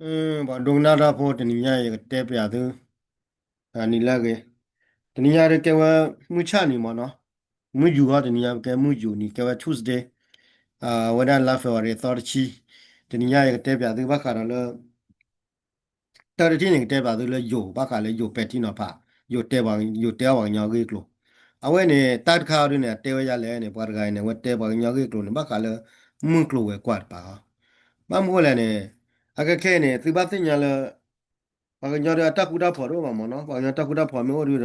ပှၤဒိကနၣ်တၢ်ဖိ တနံၤညါအံၤ ယကတဲပျးသု နံၤလၢအဂ့ၤ, တနံၤညါဒ်ကဲဝဲ မုၢ်ဆၣ်နံၤမ့ၢ်နီၤ, မုၢ်ယူာ်ဟီ တနံၤညါကဲမုၢ်ယူာ်နံၤ ကဲဝဲ Tuesday, အဝဲဒၣ်လါ February သီတဆံ, တနံၤညါယကတဲပျးသုဘၣ်ဃးဒီးလၢ တၢ်တထံၣ်န့ၣ် ကတဲပျးသုလၢယိၤ ဘၣ်ဃးလၢယိၤပဲာ်ထံနီၤဖး, ယိၤတဲပှၤ, ယိၤတဲအီၣ်ပှၤကညီအဂ့ၢ်အကျိၤ, အဝဲန့ၣ် တၢ်တခါအံၤဒ်န့ၣ် အတဲဝဲဒ်လဲၣ်န့ၣ် ပှၤတဂၤအံၤန့ၣ် အဝဲတဲပှၤကညီအဂ့ၢ်အကျိၤန့ၣ် ဘၣ်ဃးလၢ မုၢ်ကျိၤဝဲၤကွာ်တပၤအီၤ, ဘၣ်မနုၤဃိလဲၣ်န့ၣ် အခဲခဲအံၤန့ၣ် သုဘၣ်သ့ၣ်ညါလၢ ပှၤကညီဒီးအတၢ်ဃူတၢ်ဖိးတအိၣ်ဘၣ်မ့ၢ်နီၤ, ပှၤကညီတၢ်ဃူတၢ်ဖိးမ့ၢ်အိၣ်ဒ်ဒီး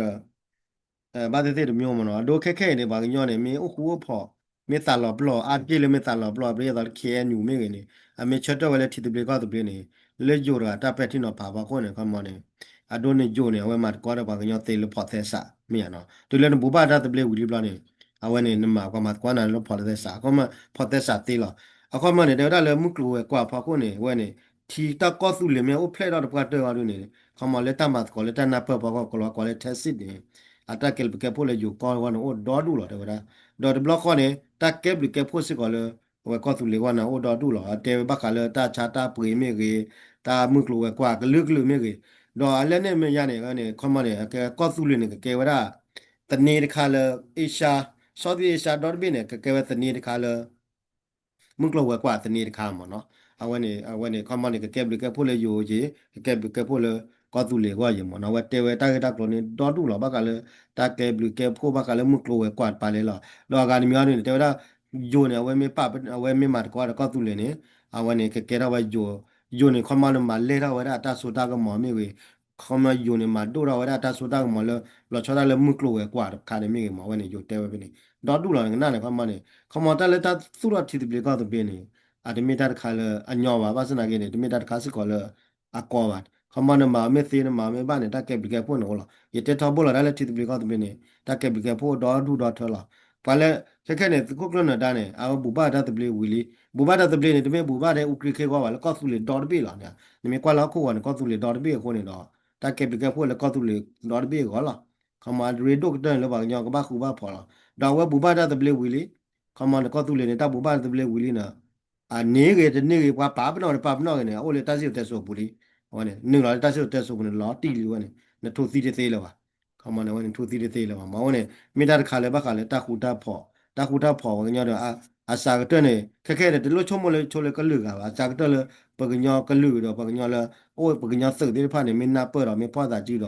ဘၣ်သ့ၣ်သ့ၣ်တမံၤမ့ၢ်နီၤ, အဒိခဲခဲအံၤန့ၣ် ပှၤကညီန့ၣ် မ့ၢ်အိၣ်ဃူအိၣ်ဖိး, မ့ၢ်သးလီၤပျီၢ် အါတက့ၢ်လၢမ့ၢ်သးလီၤပျီၢ် ပယဲၢ်သီလၢ K N U မ့ၢ်ဂ့ၤန့ၣ် အမ့ၢ်ဆၢထၢၣ်ဝဲလၢထံသဘျ့ကီၢ်သဘျ့န့ၣ် လၢယိၤတဂၤတၢ်ပဲာ်ထံနီၤဖးအဖီခိၣ်န့ၣ် ခီမီန့ၣ် အဒိန့ၣ်ယိၤန့ၣ် အဝဲမၤသကိးဒီးပှၤကညီသ့လၢဖီၣ်သဲစး မ့ၢ်ဧါနီၤ, တုၤလၢနဘူးဘၣ်တၢ်သဘျ့ဝံၤလံဘျီန့ၣ် အဝဲန့ၣ် နမၤပှၤမၤသကိးနၤလၢဖီၣ်သဲစး အခီမီ ဖီၣ်သဲစးသ့လီၤ, အခီမီန့ၣ် တဲဝဲဒၣ်လၢမုၢ်ကျိၤဝဲၤကွာ်အဖီခိၣ်န့ၣ် အဝဲန့ၣ် ထံတၢ်ကီၢ်သူလ့ၤမ့ၢ်အိၣ်ဖျဲၣ်ထီၣ်တပှၢ်တၢၢ်အီၤဒ်န့ၣ် ခီမီလၢတၢ်မၤသကိးလၢတၢ်နၢ်ပၢၢ်ဖီခိၣ် ကလီၤကွာ်လၢ tacit န့ၣ် အတၢ်ကဲဘျုးကဲဖှိၣ်လၢယိၤကီၢ်အဂီၢ်န့ၣ် အိၣ်ဒီဒူၣ်လီၤ တဲဝဲဒၣ်, ဒီးတဘျီဃီန့ၣ် တၢ်ကဲဘျုးကဲဖှိၣ်စ့ၢ်ကီးလၢ အဝဲကီၢ်သူလ့ၤအဂီၢ်န့ၣ် အိၣ်ဒီဒူၣ်လီၤ, အတဲဝဲဘၣ်ဃးလၢတၢ်ဆါတၢ်ပှ့ၤမ့ၢ်ဂ့ၤ, တၢ်မုၢ်ကျိၤဝဲၤကွာ်ကလုာ်ကလုာ်မ့ၢ်ဂ့ၤ, ဒီးအလၢန့ၣ်မ့ၢ်ယါန့ၣ် ခီမီန့ၣ် ကီၢ်သူလ့ၤန့ၣ် ကကဲဝဲဒၣ် သန့ၤတခါလၢ Asia, Southeast Asia ဒီတဘ့ၣ်န့ၣ် ကကဲဝဲသန့ၤတခါလၢ မုၢ်ကျိၤဝဲၤကွာ်သန့ၤတခါမ့ၢ်နီၤ, အဝဲန့ၣ် အဝဲန့ၣ် ခီမီန့ၣ် ကကဲဘျုးကဲဖှိၣ်လၢယိၤက့ၤ, ကကဲဘျုးကဲဖှိၣ်လၢကီၢ်သူလ့ၤအဂီၢ်က့ၤမ့ၢ်နီၤ, အဝဲတဲဝဲတၢ်ဂ့ၢ်တၢ်ကျိၤန့ၣ် ဒီဒူၣ်လီၤ ဘၣ်ဃးလၢ တၢ်ကဲဘျုးကဲဖှိၣ်ဘၣ်ဃးလၢမုၢ်ကျိၤဝဲၤကွာ်တပၤလဲၣ်လီၤ, ဒီးအဂၤတမံၤအံၤဒ်န့ၣ် တဲဝဲဒၣ် ယိၤန့ၣ် အဝဲမ့ၢ်ပာ် အဝဲမ့ၢ်မၤသကိးဒီးကီၢ်သူလ့ၤန့ၣ် အဝဲန့ၣ် ကကဲထီၣ်ဝဲယိၤ, ယိၤန့ၣ် ခီမီန့ၣ် မၤလဲၢ်ထီၣ်ဝဲဒၣ်တၢ်စိတၢ်ကမီၤမ့ၢ်ဂ့ၤ, ခီမီယိၤန့ၣ် မၤဒိၣ်ထီၣ်ဝဲဒၣ်တၢ်စိတၢ်ကမီၤလၢ လီၤဆီဒၣ်တၢ်လၢမုၢ်ကျိၤဝဲၤကွာ်တခါန့ၣ်မ့ၢ်ဂ့ၤမ့ၢ် အဝဲန့ၣ် ယိၤတဲဝဲဖဲန့ၣ် ဒီဒူၣ်လီၤ နကနၣ်န့ၣ် ခီမီန့ၣ် ခီမီတၢ်လၢတၢ်သူၣ်ထီၣ်ထံသဘျ့ကီၢ်သဘျ့န့ၣ် အတမ့ၢ်တၢ်တခါလၢအညီဘၣ်, ဘၣ်ဆၣ်သနာ်က့န့ၣ် တမ့ၢ်တၢ်တခါစ့ၢ်ကီးလၢအကီဘၣ်, ခီမီနမၤမ့ၢ်သ့နမၤမ့ၢ်ဘၣ်န့ၣ် တၢ်ကဲဘျုးကဲဖှိၣ်န့ၣ်အိၣ်လီၤ, ယတဲထီဘိလီၤတၢ်လၢထံသဘျ့ကီၢ်သဘျ့န့ၣ် တၢ်ကဲဘျုးကဲဖှိၣ်ဒီဒူၣ်ဒီထၢလီၤ, ပှၤလၢ ခဲခဲန့ၣ် သုးခိၣ်ကျၢၢ်နၢၤဒါန့ၣ် အဝဲဘူးဘၣ်တၢ်သဘျ့ဝံၤလံ, ဘူးဘၣ်တၢ်သဘျ့န့ၣ် တမ့ၢ်ဘူးဘၣ်ထဲအူကြ့ၢ်ခ့ဂီၢ်ဘၣ် လၢကီၢ်သူလ့ၤဒီတဘ့ၣ်လီၤန့ၣ်, နမ့ၢ်ကွၢ်လၢဟီၣ်ခိၣ်ဂီၤန့ၣ် ကီၢ်သူလ့ၤဒီတဘ့ၣ်အဃိန့ၣ်ဒီး တၢ်ကဲဘျုးကဲဖှိၣ်လၢကီၢ်သူလ့ၤဒီတဘ့ၣ်အဂီၢ်လီၤ, ခီမီအရ့ဒိၣ်ကတၢၢ်န့ၣ်လၢပှၤကညီကဘၣ်ဃူဘၣ်ဖိးလီၤ, ဒီးအဝဲဘူးဘၣ်တၢ်သဘျ့ဝံၤလံ, ခီမီန့ၣ် ကီၢ်သူလ့ၤန့ၣ် တၢ်ဘူးဘၣ်တၢ်သဘျ့ဝံၤလံန့ၣ် အန့ၢ်ဂ့ၤတန့ၢ်ဂ့ၤ ပှၤပာ်ပနီၣ်တပာ်ပနီၣ်ဂ့ၤန့ၣ် အအိၣ်လၢတၢ်စံၣ်စိၤတဲစိၤပူၤလံ, အဝဲန့ၣ် နုာ်လီၤလၢတၢ်စံၣ်စိၤတဲစိၤပူၤန့ၣ် လီၤတံၢ်လံဝဲန့ၣ် နထူသံတသ့လၢၤဘၣ်, ခီမီန့ၣ် အဝဲန့ၣ်ထူသံတသ့လၢၤဘၣ်မ့ၢ် အဝဲန့ၣ် မ့ၢ်တၢ်တခါလၢဘၣ်ဃးလၢတၢ်ဃူတၢ်ဖိး, တၢ်ဃူတၢ်ဖိးပှၤကညီဒီး အစှၤကတၢၢ်န့ၣ် ခဲခဲန့ၣ် တလိၣ်ဆိကမိၣ်လၢဆိလၢကလုာ်ဂၤဘၣ် အစှၤကတၢၢ်လၢ ပှၤကညီကလုာ်ဒီးပှၤကညီလၢ အိၣ်ပှၤကညီသုးသ့ၣ်တဖၣ်န့ၣ် မ့ၢ်နၢ်ပၢၢ်ဒီးမ့ၢ်ဖှီၣ်သးစုဒီး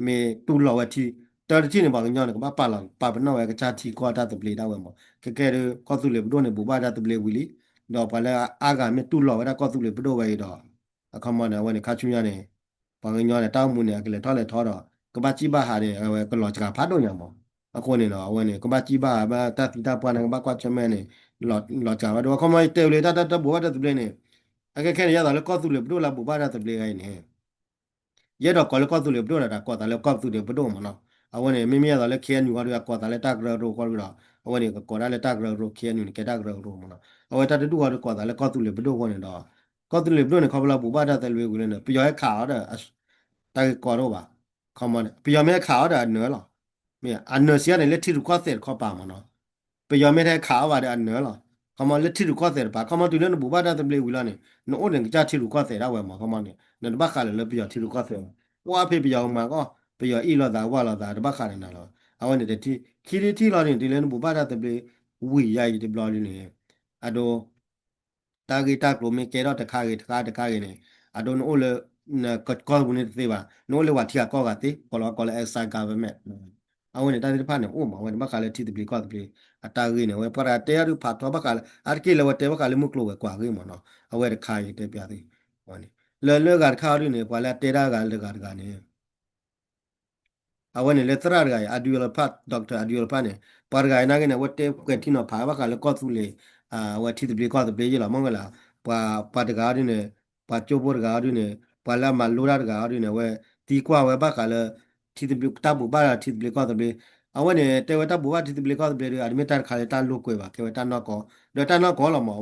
မ့ၢ်တူၢ်လိာ်ဝဲထံ တၢ်တထံၣ်န့ၣ် ပှၤကညီန့ၣ် ကဘၣ်ပာ်လီၤပာ်ပနီၣ်ဝဲကစၢ်ထံကီၢ်တၢ်သဘျ့ဒၣ်ဝဲမ့ၢ် ခဲခဲဒီး ကီၢ်သူလ့ၤပဒိၣ်န့ၣ် ဘူးဘၣ်တၢ်သဘျ့ဝံၤလံ, ဒီးပှၤလၢအါဂၤမ့ၢ်တူၢ်လိာ်ဝဲဒၣ်ကီၢ်သူလ့ၤပဒိၣ်ဝဲအံၤဒီး အခီမီန့ၣ် အဝဲန့ၣ် ခါဆူညါန့ၣ် ပှၤကညီန့ၣ် တၢ်အိၣ်မူန့ၣ် အကလဲၤထီၣ်လဲၤထီဒီး ကဘၣ်စံၣ်ဘၣ်ဟးန့ၣ် အဝဲကလီၤစှၤဖးဒိၣ်ညါမ့ၢ်, အဃိန့ၣ်ဒီး အဝဲန့ၣ် ကဘၣ်စံၣ်ဘၣ်ဟးဘၣ်တၢ်သံတၢ်ပှၢ်န့ၣ် ကဘၣ်ကွၢ်ဆၢၣ်မဲာ်န့ၣ် လီၤစှၤဘၣ်ဒိ အခီမီတဲဝဲလၢတၢ်တၢ်တၢ်ဘူးဘၣ်တၢ်သဘျ့န့ၣ် အခဲခဲန့ၣ် ယသးလၢကီၢ်သူလ့ၤပဒိၣ်လၢဘူးဘၣ်တၢ်သဘျ့ဂၤအံၤန့ၣ် ယအဲၣ်ဒိးကိးလၢကီၢ်သူလ့ၤပဒိၣ်ဒီး တၢ်ကိးသးလၢကီၢ်သူလ့ၤပဒိၣ်မ့ၢ်နီၤ, အဝဲန့ၣ် မ့မ့ၢ်ယသးလၢ ခ့ၣ်အဲၣ်ယူၣ် ဃီဒီး အကိးသးလၢတၢ်ကရၢကရိဃီဒီး အဝဲန့ၣ် ကကိးဒၣ်လၢတၢ်ကရၢကရိ ခ့ၣ်အဲၣ်ယူၣ်န့ၣ် ကဲတၢ်ကရၢကရိမ့ၢ်နီၤ, အဝဲတၢ်တဒူၣ်ဃီဒီးကိးသးလၢကီၢ်သူလ့ၤပဒိၣ်အဃိန့ၣ်ဒီး ကီၢ်သူလ့ၤပဒိၣ်န့ၣ် ခီဖျိလၢဘူးဘၣ်တၢ်သဘျ့ဝံၤလၢန့ၣ် ပယီၤဟဲခးအီၤဒီး တၢ်ဂ့ၢ်ကီတအိၣ်ဘၣ်, ခီမီန့ၣ် ပယီၤမ့ၢ်ဟဲခးအီၤဒီးအနၢၤလီၤ, မ့ၢ်အနၢၤစံးန့ၣ် လၢထံရူၢ်ကီၢ်သဲးတခီပၤမ့ၢ်နီၤ ပယီၤမ့ၢ်တဟဲခးအီၤဘၣ်ဒီးအနၢၤလီၤ, ခီမီလၢထံရူၢ်ကီၢ်သဲးတပၤ ခီမီတုၤလၢနဘူးဘၣ်တၢ်သဘျ့ဝံၤလီၤန့ၣ် နအိၣ်န့ၣ်ကစၢ်ထံရူၢ်ကီၢ်သဲးဒၣ်ဝဲမ့ၢ် ခီမီန့ၣ် နတဘၣ်ဃးလၢၤလၢပယီၤထံရူၢ်ကီၢ်သဲးဘၣ်, ကွၢ်ဖဲပယီၤကမၤကီၢ် ပယီၤအ့ၣ်လိာ်သးဝၢ်လိာ်သးတဘၣ်ဃးဒီးနၤလီၤ, အဝဲန့ၣ်တထံၣ် ခံထံၣ်တထံၣ်လီၤန့ၣ် တုၤလၢနဘူးဘၣ်တၢ်သဘျ့ဝံၤယါအံၤတဘျီဒ်န့ၣ် အဒိ တၢ်ဂ့ၢ်တၢ်ကျိၤမ့ၢ်ကဲထီၣ်တခါဂ့ၤတခါတခါဂ့ၤန့ၣ် အဒိနအိၣ်လၢ နကီၢ်ပူၤန့ၣ်တသ့ဘၣ် နအိၣ်လၢပှၤထံဂၤကီၢ်ဂၤသ့ ကိးလီၤကိးလၢ exile government အဝဲန့ၣ် တၢ်သ့ၣ်တဖၣ်န့ၣ် အိၣ်မး အဝဲန့ၣ် ဘၣ်ဃးလၢထံသဘျ့ကီၢ်သဘျ့ အတၢ်ဂ့ၢ်န့ၣ် အဝဲပှၤတဂၤတဲအီၤဒုးဖးထီဘၣ်ဃးလၢ အါတက့ၢ်လၢအဝဲတဲဘၣ်ဃးလၢမုၢ်ကျိၤဝဲၤကွာ်အဂ့ၢ်မးနီၤ အဝဲတခါအံၤတဲပျးသု လၢလၢဂၤတခါအီၤဒုးန့ၣ် ပှၤလၢအတဲတၢ်ဂၤလၢဂၤတဂၤန့ၣ် အဝဲန့ၣ်လၢသရၣ်တဂၤအံၤ Adu Yellowpad, Doctor Adu Yellowpad န့ၣ် ပှၤတဂၤအံၤနာ်က့န့ၣ် အဝဲတဲပှဲၤထံနီၤဖးဘၣ်ဃးလၢကီၢ်သူလ့ၤ အဝဲထံသဘျ့ကီၢ်သဘျ့ယ့ၢ်လီၤ မ့ၢ်ဝဲလၢ ပှၤ ပှၤတဂၤအီၤဒုးန့ၣ် ပှၤကၠိဖိတဂၤအီၤဒုးန့ၣ် ပှၤလၢအမၤလိတၢ်တဂၤအီၤဒုးန့ၣ် အဝဲသံကွၢ်ဝဲဘၣ်ဃးလၢ ထံသဘျ့ တၢ်ဘူးဘၣ်ဒီးထံသဘျ့ကီၢ်သဘျ့ အဝဲန့ၣ် တဲဝဲတၢ်ဘူးဘၣ်ထံသဘျ့ကီၢ်သဘျ့ဒီး အတမ့ၢ်တၢ်တခါလၢတၢ်လိာ်ကွဲဘၣ် ကဲဝဲတၢ်နီၢ်ကီၢ် ဒီးတၢ်နီၢ်ကီၢ်လီၤမး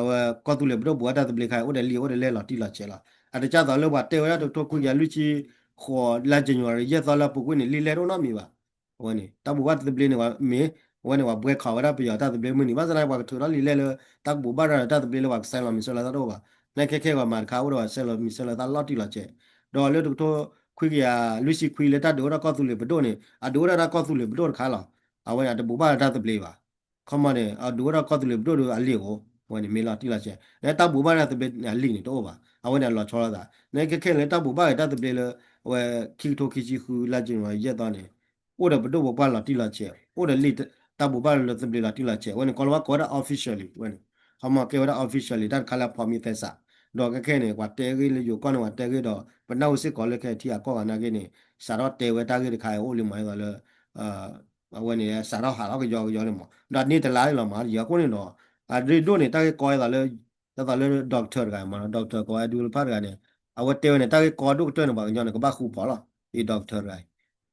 အဝဲ ကီၢ်သူလ့ၤပဒိၣ်ဘူးဘၣ်တၢ်သဘျ့ခါအံၤ အိၣ်ဒီးလံာ်အိၣ်ဒီးလဲၢ်လီၤတံၢ်လီၤဆဲးလီၤ အတကၢ်သိးလၢပှၤတဲဝဲဒၣ်တကထိခွံကယၤလွံၢ်ဆံဃိးလါ January ယဲၢ်သီလၢအပူၤကွံာ်န့ၣ် လံာ်လဲၢ်တအိၣ်နီတမံၤဘၣ် အဝဲန့ၣ် တၢ်ဘူးဘၣ်တၢ်သဘျ့န့ၣ် မ့ၢ် အဝဲန့ၣ် ပှၤဘှဲခီးဝဲဒၣ်ပယီၤတၢ်သဘျ့မုၢ်နံၤ ဘၣ်ဆၣ်သနာ်က့ ပှၤကထုးထီၣ်လံာ်လဲၢ်လၢ တၢ်ကဘူးဘၣ်ဒီးတၢ်သဘျ့လၢပှၤကဆဲးလီၤမံၤစိလီၤတၢ်တအိၣ်ဘၣ် နခဲခဲဂီၤမးတခါ အိၣ်ဒီးဆဲးလီၤမံၤဆဲးလီၤသးလီၤတံၢ်လီၤဆဲး, ဒီးလၢတကထိခွံကယၤလွံၢ်ဆံခွံလၢတၢ်ဒုးအိၣ်ထီၣ်ကီၢ်သူလ့ၤပဒိၣ်န့ၣ် အဒုးအိၣ်ထီၣ်ဒၣ်ကီၢ်သူလ့ၤပဒိၣ်တခါလီၤ. အဝဲန့ၣ်အတဘိးဘၣ်လၢတၢ်သဘျ့ဘၣ်. ခီမီန့ၣ် အဒုးအိၣ်ထီၣ်ကီၢ်သူလ့ၤပဒိၣ်ဒီးအလံာ်ဧိၤ, အဝဲန့ၣ်မ့ၢ်လီၤတံၢ်လီၤဆဲး လၢတၢ်ဘိးဘၣ်တၢ်သဘျ့န့ၣ် အလံာ်န့ၣ်တအိၣ်ဘၣ်. အဝဲန့ၣ်အလီၤဆီလိာ်သး နခဲခဲန့ၣ်လၢတၢ်ဘိးဘၣ်ဂ့ၤတၢ်သဘျ့လၢ အဝဲခံကထိခံဆံဃုလါ January ယဲၢ်သီန့ၣ် အိၣ်ဒီးပဒိၣ်ပပှၢ်လီၤတံၢ်လီၤဆဲး, အိၣ်ဒီးလံာ်တၢ်ဘိးဘၣ်လၢသဘျ့လီၤတံၢ်လီၤဆဲး, အဝဲန့ၣ်ကိးလီၤဝဲကိးဝဲဒၣ် officially ဝဲန့ၣ်, ခီမီကဲဝဲဒၣ် officially တၢ်တခါလၢအဖီမ့ၢ်သဲစး, ဒီးခဲခဲန့ၣ် ပှၤတဲဂ့ၢ်လၢယိၤကီၢ်န့ၣ် ပှၤတဲဂ့ၢ်ဒီး ပနၢ်ဟူစ့ၢ်ကီးလၢခဲထံအကီၢ်ဂၤနာ်က့န့ၣ် စးထီၣ်တဲဝဲတၢ်ဂ့ၢ်တခါအံၤအိၣ်လံမး ဒ်သိးလၢ အဝဲန့ၣ် စးထီၣ်ဟးထီၣ်ကယီကယီန့ၣ်မး, ဒီးန့ၢ်တလါလံလီၤမး ယၤအဃိန့ၣ်ဒီး အရ့ဒိၣ်န့ၣ် တၢ်ဂ့ၢ်ကီဒ်သိးလၢ ဒ်သိးလၢ doctor တဂၤမး doctor ကိးဝဲဒူလဖၣ်တဂၤန့ၣ် အဝဲတဲဝဲန့ၣ် တၢ်ဂ့ၢ်ကီဒိၣ်ကတၢၢ်န့ၣ် ပှၤကညီန့ၣ် ကဘၣ်ဃူဖိးလီၤ. အံၤ doctor တဂၤ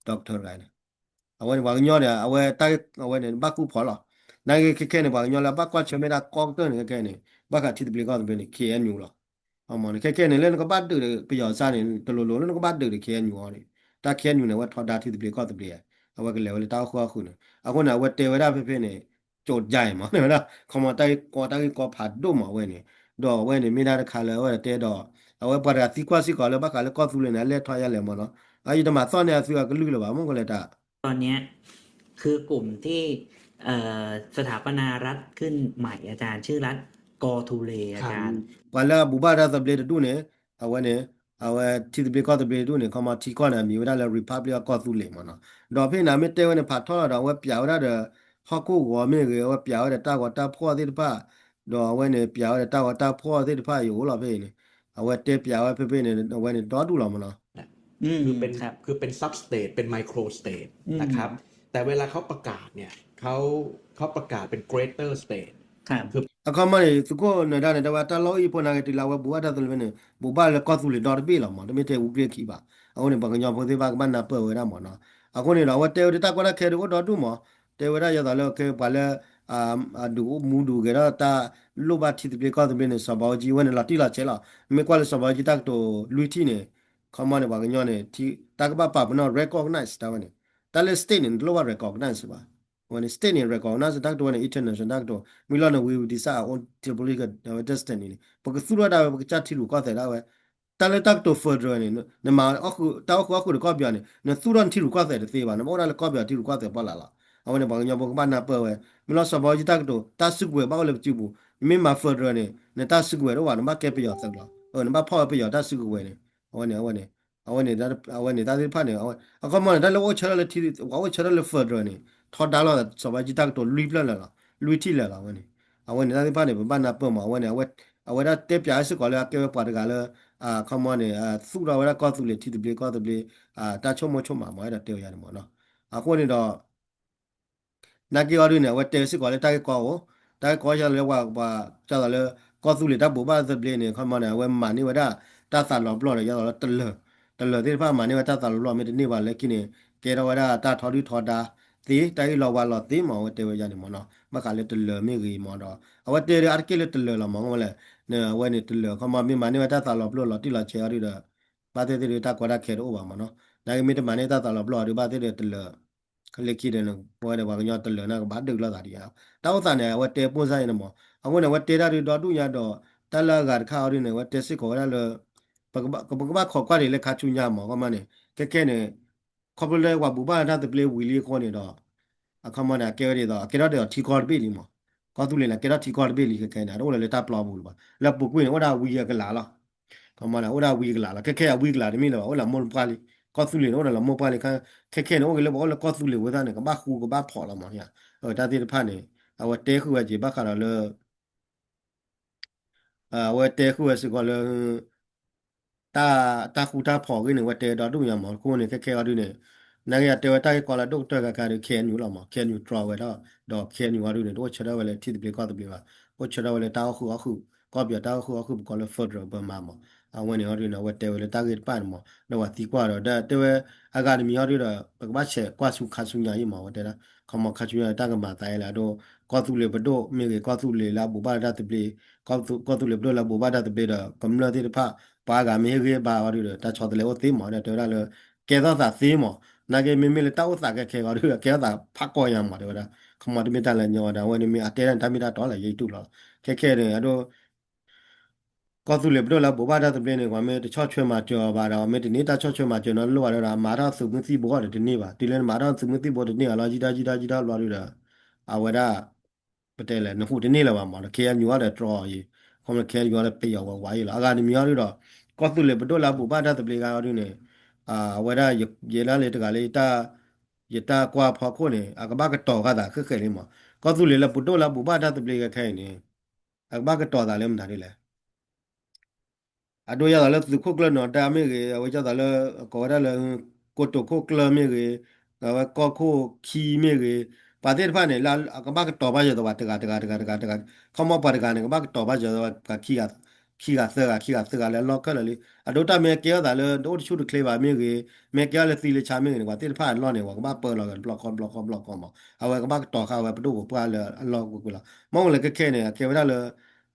doctor တဂၤန့ၣ် အဝဲန့ၣ်ပှၤကညီန့ၣ် အဝဲတၢ်ဂ့ၢ်အဝဲန့ၣ် ဘၣ်ဃူဖိးလီၤ. နာ်က့ခဲခဲန့ၣ် ပှၤကညီလၢအဘၣ်ကွၢ်ဆၢၣ်မဲာ်တၢ်ကီကတၢၢ်န့ၣ် ခဲခဲန့ၣ် ဘၣ်ဃးထံသဘျ့ကီၢ်သဘျ့န့ၣ် KNU လီၤ. အမ့ၢ်န့ၣ် ခဲခဲန့ၣ် လၢနကဘၣ်ဒုးဒီးပယီၤစၢ်န့ၣ် တလိၤလိၤလၢနကဘၣ်ဒုးဒီး KNU အီၤန့ၣ် တၢ် KNU န့ၣ် အဝဲထီဒါထံသဘျ့ကီၢ်သဘျ့, အဝဲကလဲၤဝဲလၢတၢ်အိၣ်ဃုာ်အီၣ်ဃုာ်န့ၣ် အဃိန့ၣ် အဝဲတဲဝဲဒၣ်ဖဲဖဲန့ၣ် ကၠိးယါအံၤမး ဝဲဒၣ် ခီမီတၢ်ဂ့ၢ်ကီတၢ်ဂ့ၢ်ကီဖးဒိၣ်မးဝဲန့ၣ်, ဒီးအဝဲန့ၣ်မ့ၢ်ဒၣ်တခါလၢအဝဲတဲဒီး အဝဲပှၤတဂၤသံကွၢ်စ့ၢ်ကီးလၢဘၣ်ဃးလၢကီၢ်သူလ့ၤန့ၣ် အလဲၤထီၣ်ယါလဲၣ်မးနီၤ, အယတမၤသီၣ်န့ၢ်အသုအကလုၢ်လၢၤဘၣ် မ့ၢ်ကလဲၤတၢ် ตอนเนี้ย คือกลุ่มที่ เอ่อ สถาปนารัฐขึ้นใหม่ อาจารย์ ชื่อรัฐกอทูเล อาจารย์ ပှၤလၢအဘိးဘၣ်တၢ်သဘျ့တဒူၣ်န့ၣ် အဝဲန့ၣ် အဝဲထံသဘျ့ကီၢ်သဘျ့တဒူၣ်န့ၣ် ခီမီထံကီၢ်န့ၣ် အမံၤဝဲဒၣ်လၢ Republic of ကီၢ်သူလ့ၤမးနီၤ, ဒီးဖဲန့ၣ်မ့ၢ်တဲဝဲန့ၣ် ဖးထီၣ်လီၤဒီး အဝဲပျးဝဲဒၣ်ဒီး ဟီၣ်ခိၣ်ဂီၤမ့ၢ်ဂ့ၤ အဝဲပျးဝဲဒီးတၢ်ဂီၤတၢ်ဖှီၣ်သ့ၣ်တဖၣ်, ဒီးအဝဲန့ၣ် ပျးဝဲဒီးတၢ်ဂီၤတၢ်ဖှီၣ်သ့ၣ်တဖၣ်အံၤအိၣ်လီၤဖဲအံၤန့ၣ်, အဝဲတဲပျးဝဲဖဲဖဲန့ၣ် အဝဲန့ၣ်ဒီဒူၣ်လီၤမးနီၤ คือเป็น คือเป็น sub state เป็น micro state นะครับ แต่เวลาเขาประกาศเนี่ยเขาเขาประกาศเป็น greater state အခီမီန့ၣ် သုးခိၣ်နၢၤဒါန့ၣ် တဲဝဲတၢ်လီၢ်အံၤဖိနာ်က့ တုၤလၢအဝဲဘိးဘၣ်တၢ်သဘျ့န့ၣ် ဘိးဘၣ်လၢကီၢ်သူလ့ၤဒီတဘ့ၣ်လီၤမး တမ့ၢ်ထဲအူကြ့ခံဘၣ်, အဃိန့ၣ် ပှၤကညီဖိသ့ၣ်တဖၣ်ကဘၣ်နၢ်ပၢၢ်ဝဲဒၣ်မးနီၤ, အဃိန့ၣ်ဒီး အဝဲတဲဝဲဒၣ်တၢ်ကီတၢ်ခဲဒုးအိၣ်ဒီဒူၣ်မး, တဲဝဲဒၣ်ယသးလၢကဲပှၤလၢ အဒုးမူဒုးဂဲၤထီၣ်တၢ်လိၣ်ဘၣ်ထံသဘျ့ကီၢ်သဘျ့န့ၣ် စီၤဘးအူကၠံဝဲန့ၣ် လီၤတံၢ်လီၤဆဲးလီၤ, မ့ၢ်ကွၢ်လၢစီၤဘးအူကၠံတၢ်ကတိၤလွံၢ်ထံၣ်န့ၣ် ခီမီန့ၣ် ပှၤကညီန့ၣ် တၢ်ကဘၣ်ပာ်ပနီၣ် recognize တၢ်ဝဲန့ၣ်, တၢ်လၢ state န့ၣ် နတလိၣ်ဘၣ် recognize ဘၣ်, အဝဲန့ၣ် state န့ၣ် recognize တၢ်ကတိၤဝဲန့ၣ် international တၢ်ကတိၤ, မ့ၢ်လီၤန့ၣ် we will decide our own political destiny န့ၣ် ပကသူၣ်ထီၣ်ဒၣ်ဝဲ ပကစၢ်ထံရူၢ်ကီၢ်သဲးဒၣ်ဝဲ, တၢ်လၢတၢ်ကတိၤ federal န့ၣ် နမၤတၢ်အိၣ်ဃုာ်ဒီးကီၢ်ပယီၤန့ၣ် နသူၣ်ထီၣ်နထံရူၢ်ကီၢ်သဲးတသ့ဘၣ်, နဘၣ်အိၣ်ဒၣ်လၢကီၢ်ပယီၤထံရူၢ်ကီၢ်သဲးဖီလာ်လီၤ, အဝဲန့ၣ် ပှၤကညီဖိကဘၣ်နၢ်ပၢၢ်ဝဲ, မ့ၢ်လီၤစီၤဘးအူကၠံတၢ်ကတိၤ တၢ်စုကဝဲၤဘၣ်အိၣ်လၢပစုပူၤ, နမ့ၢ်မၤ federal န့ၣ် နတၢ်စုကဝဲၤတအိၣ်ဘၣ် နဘၣ်ကဲပယီၤသုးလီၤ, နဘၣ်ဖီၣ်ဝဲပယီၤတၢ်စုကဝဲၤန့ၣ်, အဝဲန့ၣ် အဝဲန့ၣ် အဝဲန့ၣ် အဝဲန့ၣ်တၢ်သ့ၣ်တဖၣ်န့ၣ် အခီမီန့ၣ် တၢ်လၢအိၣ်ဆၢထၢၣ်လၢထံ ပှၤအိၣ်ဆၢထၢၣ်လၢ federal န့ၣ် ထီဒါလိာ်စီၤဘးအူကၠံတၢ်ကတိၤလွံၢ်ဖျၢၣ်လၢာ်လီၤ, လွံၢ်ထံၣ်လၢာ်လီၤ အဝဲန့ၣ်, အဝဲန့ၣ်တၢ်သ့ၣ်တဖၣ်န့ၣ် ပဘၣ်နၢ်ပၢၢ်မး အဝဲန့ၣ် အဝဲဒၣ်တဲပျးစ့ၢ်ကီးလၢအကဲဝဲပှၤတဂၤလၢ အခီမီန့ၣ် သူၣ်ထီၣ်ဝဲဒၣ်ကီၢ်သူလ့ၤထံသဘျ့ကီၢ်သဘျ့ တၢ်ဆိကမိၣ်ဆိကမးမး အဲၣ်ဒိးတဲဝဲယါန့ၣ်မးနီၤ, အဃိန့ၣ်ဒီး နာ်က့အီၤဒုန့ၣ် အဝဲတဲစ့ၢ်ကီးလၢတၢ်ဂ့ၢ်ကီအိၣ်, တၢ်ဂ့ၢ်ကီယါလၢပှၤ ဒ်သိးလၢ ကီၢ်သူလ့ၤတၢ်ဘိးဘၣ်သဘျ့န့ၣ် ခီမီန့ၣ် အဝဲမၤန့ၢ်ဝဲဒၣ် တၢ်သးလီၤပျီၢ်ဒီး ဒ်သိးလၢတလၢၤ, တလၢၤသ့ၣ်တဖၣ်မၤန့ၢ်ဝဲတၢ်သးလီၤပျီၢ်မ့ၢ်တန့ၢ်ဘၣ်လၢခံန့ၣ် ကဲထီၣ်ဝဲဒၣ်တၢ်ထီဒုၣ်ထီဒါသ့ တၢ်အ့ၣ်လိာ်ဝါလိာ်သ့မး အဝဲတဲဝဲယါန့ၣ်မးနီၤ, ဘၣ်ဃးလၢတလၢၤမ့ၢ်ဂ့ၤမးဒီး အဝဲတဲဒၣ်အါတက့ၢ်လၢတလၢၤလီၤမး အဝဲလဲၣ်, အဝဲန့ၣ်တလၢၤ ခီမီမ့ၢ်မၤန့ၢ်ဝဲတၢ်သးလီၤပျီၢ်လီၤတံၢ်လီၤဆဲးအီၤဒုဒီး ဘၣ်သ့ၣ်သ့ၣ်ဒုတၢ်ကီတၢ်ခဲတအိၣ်ဘၣ်မးနီၤ, နာ်က့မ့ၢ်တမၤန့ၢ်တၢ်သးလီၤပျီၢ်အီၤဒု ဘၣ်သ့ၣ်ဒုတလၢၤ လၢခံဒီး ပဝဲဒီးပှၤကညီတလၢၤန့ၣ်ကဘၣ်ဒုးလိာ်သးဒံးဧါ, တၢ်အိၣ်သးန့ၣ် အဝဲတဲပိၢ်စၢ်အံၤန့ၣ်မး, အဃိန့ၣ် အဝဲတဲတၢ်ဒုဒီဒူၣ်ညါဒီး တၢ်လၢအဂၤတခါအီၤဒုန့ၣ် အဝဲတဲစ့ၢ်ကီးဝဲဒၣ်လၢ ပကဘၣ်ခိးကွၢ်ဒံးလၢခါဆူညါမး ခီမီန့ၣ် ခဲခဲန့ၣ် ခီဖျိလၢပှၤဘိးဘၣ်တၢ်သဘျ့ဝံၤလံအဃိန့ၣ်ဒီး အခီမီန့ၣ် အကဲဝဲဒ်သိး အကဲထီၣ်ဒ်သိးထံကီၢ်တဘ့ၣ်လံမး, ကီၢ်သူလ့ၤန့ၣ် ကဲထီၣ်ထံကီၢ်တဘ့ၣ်လံခဲခဲန့ၣ် တအိၣ်လၢၤလၢတၢ်ပျီပူၤလၢၤဘၣ်, လၢပူၤကွံာ်န့ၣ် အိၣ်ဒၣ်ဝံအကလးလီၤ ခီမီန့ၣ် အိၣ်ဒၣ်ဝံအကလးလီၤ, ခဲခဲအဝံအကလးတမ့ၢ်လၢၤဘၣ် အိၣ်လၢမိၢ်ပှၢ်လံ, ကီၢ်သူလ့ၤန့ၣ် အိၣ်ဒီးလၢမိၢ်ပှၢ်လံ, ခဲခဲန့ၣ် အိၣ်က့ၤလၢပှၤအိၣ်လၢကီၢ်သူလ့ၤဝဲသ့ၣ်န့ၣ် ကဘၣ်ဃူကဘၣ်ဖိးလီၤမး, တၢ်သ့ၣ်တဖၣ်န့ၣ် အဝဲတဲဃုာ်ဝဲက့ၤဘၣ်ဃးဒီးလၢ အဝဲတဲဃုာ်ဝဲစ့ၢ်ကီးလၢ တၢ် တၢ်ဃူတၢ်ဖိးအဂ့ၢ်န့ၣ် အဝဲတဲဒီဒူၣ်ညါမး, အဃိန့ၣ် ခဲခဲအီၤဒုန့ၣ် နာ်က့အတဲဝဲတၢ်ဂ့ၢ်ကီလၢအဒိၣ်ကတၢၢ်ခါခါဒီး KNU လီၤမး, KNU တြီဝဲဒၣ်, ဒီး KNU အီၤဒုန့ၣ် တအိၣ်ဆၢထၢၣ်ဝဲလၢထံသဘျ့ကီၢ်သဘျ့ဘၣ်, အိၣ်ဆၢထၢၣ်ဝဲလၢတၢ်အိၣ်ဃုာ်အီၣ်ဃုာ်, ကီၢ်ပယီၤတၢ်အိၣ်ဃုာ်အီၣ်ဃုာ် ပကိးလၢ federal Burma မး, အဝဲန့ၣ်အီၤဒုန့ၣ် အဝဲတဲဝဲလၢတၢ်ဂ့ၢ်တဖၣ်န့ၣ်မး, ဒီးပှၤသံကွၢ်ဒီး တဲဝဲ အဂၤတမံၤအီၤဒုဒီး ပကဘၣ်ဆဲးကွၢ်ဆူခါဆူညါအံၤမး, အဝဲတဲဒၣ် ခီမီခါဆူညါတၢ်ကမၤသးအဲၣ်လၢ အဒိ ကီၢ်သူလ့ၤပဒိၣ်မ့ၢ်ဂ့ၤ ကီၢ်သူလ့ၤလၢအဘိးဘၣ်တၢ်သဘျ့ ကီၢ်သူ ကီၢ်သူလ့ၤပဒိၣ်လၢအဘိးဘၣ်တၢ်သဘျ့ဒီး ကမျၢၢ်သ့ၣ်တဖၣ် ပှၤဂၤမ့ၢ်ဟ့ၣ်ဂံၢ်ဟ့ၣ်ဘါအီၤဒုဒီး တၢ်ဆီတလဲအိၣ်သ့မး ဒီးတဲဝဲဒၣ်လၢ ကဲထီၣ်သးသ့မး, နာ်က့မ့မ့ၢ်လၢတၢ်အိၣ်သးခဲခဲအီၤဒုဒီး ကဲထီၣ်သးဖးကီညါမး တဲဝဲဒၣ်, ခီမီတမ့ၢ်တၢ်လၢညီဝဲဒၣ် အဝဲန့ၣ်မ့ၢ်အတဲဒၣ်န့ၣ် တၢ်မ့ၢ်တၢ်တီလၢယတူၢ်လီၤ, ခဲခဲန့ၣ် အဒိ ကီၢ်သူလ့ၤပဒိၣ်လၢအဘိးဘၣ်တၢ်သဘျ့န့ၣ် ပှၤမ့ၢ်တဆီၣ်ထွဲမၤစၢၤအီၤဘၣ်ဒီး မ့ၢ်တန့ၢ်တၢ်ဆီၣ်ထွဲမၤစၢၤနီတလိၣ်ဘၣ်ဒီး အမၤထီၣ်သုးမုၢ်သံၣ်ဘိအီၤဒီးတန့ၢ်ဘၣ်. တုၤလၢနမၤထီၣ်သုးမုၢ်သံၣ်ဘိတန့ၢ်ဘၣ်လီၤ ယံာ်တၢ်ယံာ်တၢ်ယံာ်တၢ်ဘျီဒုဒီး အဝဲဒၣ် ပတဲလဲၣ် နဟူးတန့ၢ်လၢၤဘၣ်မး ဒီး ခ့ၣ်အဲၣ်ယူၣ် အီၤဒီးတြီအီၤယံၤ ခီမ့ၢ် ခ့ၣ်အဲၣ်ယူၣ် အီၤဒီးပယီၤဝဲဝါယံၤလီၤ. အဂၤတမံၤအီၤဒုဒီး ကီၢ်သူလ့ၤပဒိၣ်လၢအဘိးဘၣ်တၢ်သဘျ့ဂၤအီၤဒုန့ၣ် အဝဲဒၣ်ယဲဒၣ်လၢတဂၤလၢ ယတၢ်ကွၢ်ဖီခိၣ်န့ၣ် အကဘၣ်ကတီၤဃာ်သးဃဲးဃဲးလံမး. ကီၢ်သူလ့ၤလၢပဒိၣ်လၢအဘိးဘၣ်တၢ်သဘျ့ခဲခဲအံၤန့ၣ် အကဘၣ်ကတီၤသးလၢမတၤဒ်လဲၣ် အဒိယသးလၢသုးခိၣ်ကျၢၢ်နီၢ်ဒါမ့ၢ်ဂ့ၤ, အဝဲယသးလၢ ကိးဝဲဒၣ်လၢ ကိတိာ်ခိၣ်ကျၢၢ်မ့ၢ်ဂ့ၤ, အဝဲကီၢ်ခိၣ်ခံမ့ၢ်ဂ့ၤ, ပှၤသ့ၣ်တဖၣ်န့ၣ် လၢအကဘၣ်ကတီၤဘၣ်ယသးပှၤတဂၤတဂၤတဂၤတဂၤတဂၤ, ခီမီပှၤတဂၤန့ၣ် ကဘၣ်ကတီၤဘၣ်ယသးပှၤခံဂၤသၢဂၤ ခံဂၤသၢဂၤလၢအလီၢ်ခဲလၢာ်လံ. အဒိတၢ်မ့ၢ်ကဲထီၣ်သးလၢ တအိၣ်တဆူၣ်တချ့ဘၣ်မ့ၢ်ဂ့ၤ, မ့ၢ်ကဲထီၣ်လၢသံလၢဆါမ့ၢ်ဂ့ၤန့ၣ် ပှၤသ့ၣ်တဖၣ်အလီၢ်န့ၣ် ပှၤကဘၣ်ပၢလီၤဂ့ၤတဘျီဃီဘျီဃီဘျီဃီမး. အဝဲကဘၣ်ကတီၤဃာ်ဝဲပဒိၣ်ပပှၢ်လၢအလီၢ်ကွ့ၢ်ကွ့ၢ်လီၤ. မ့ၢ်အိၣ်လၢခဲခဲန့ၣ် အကဲဝဲဒၣ်လၢ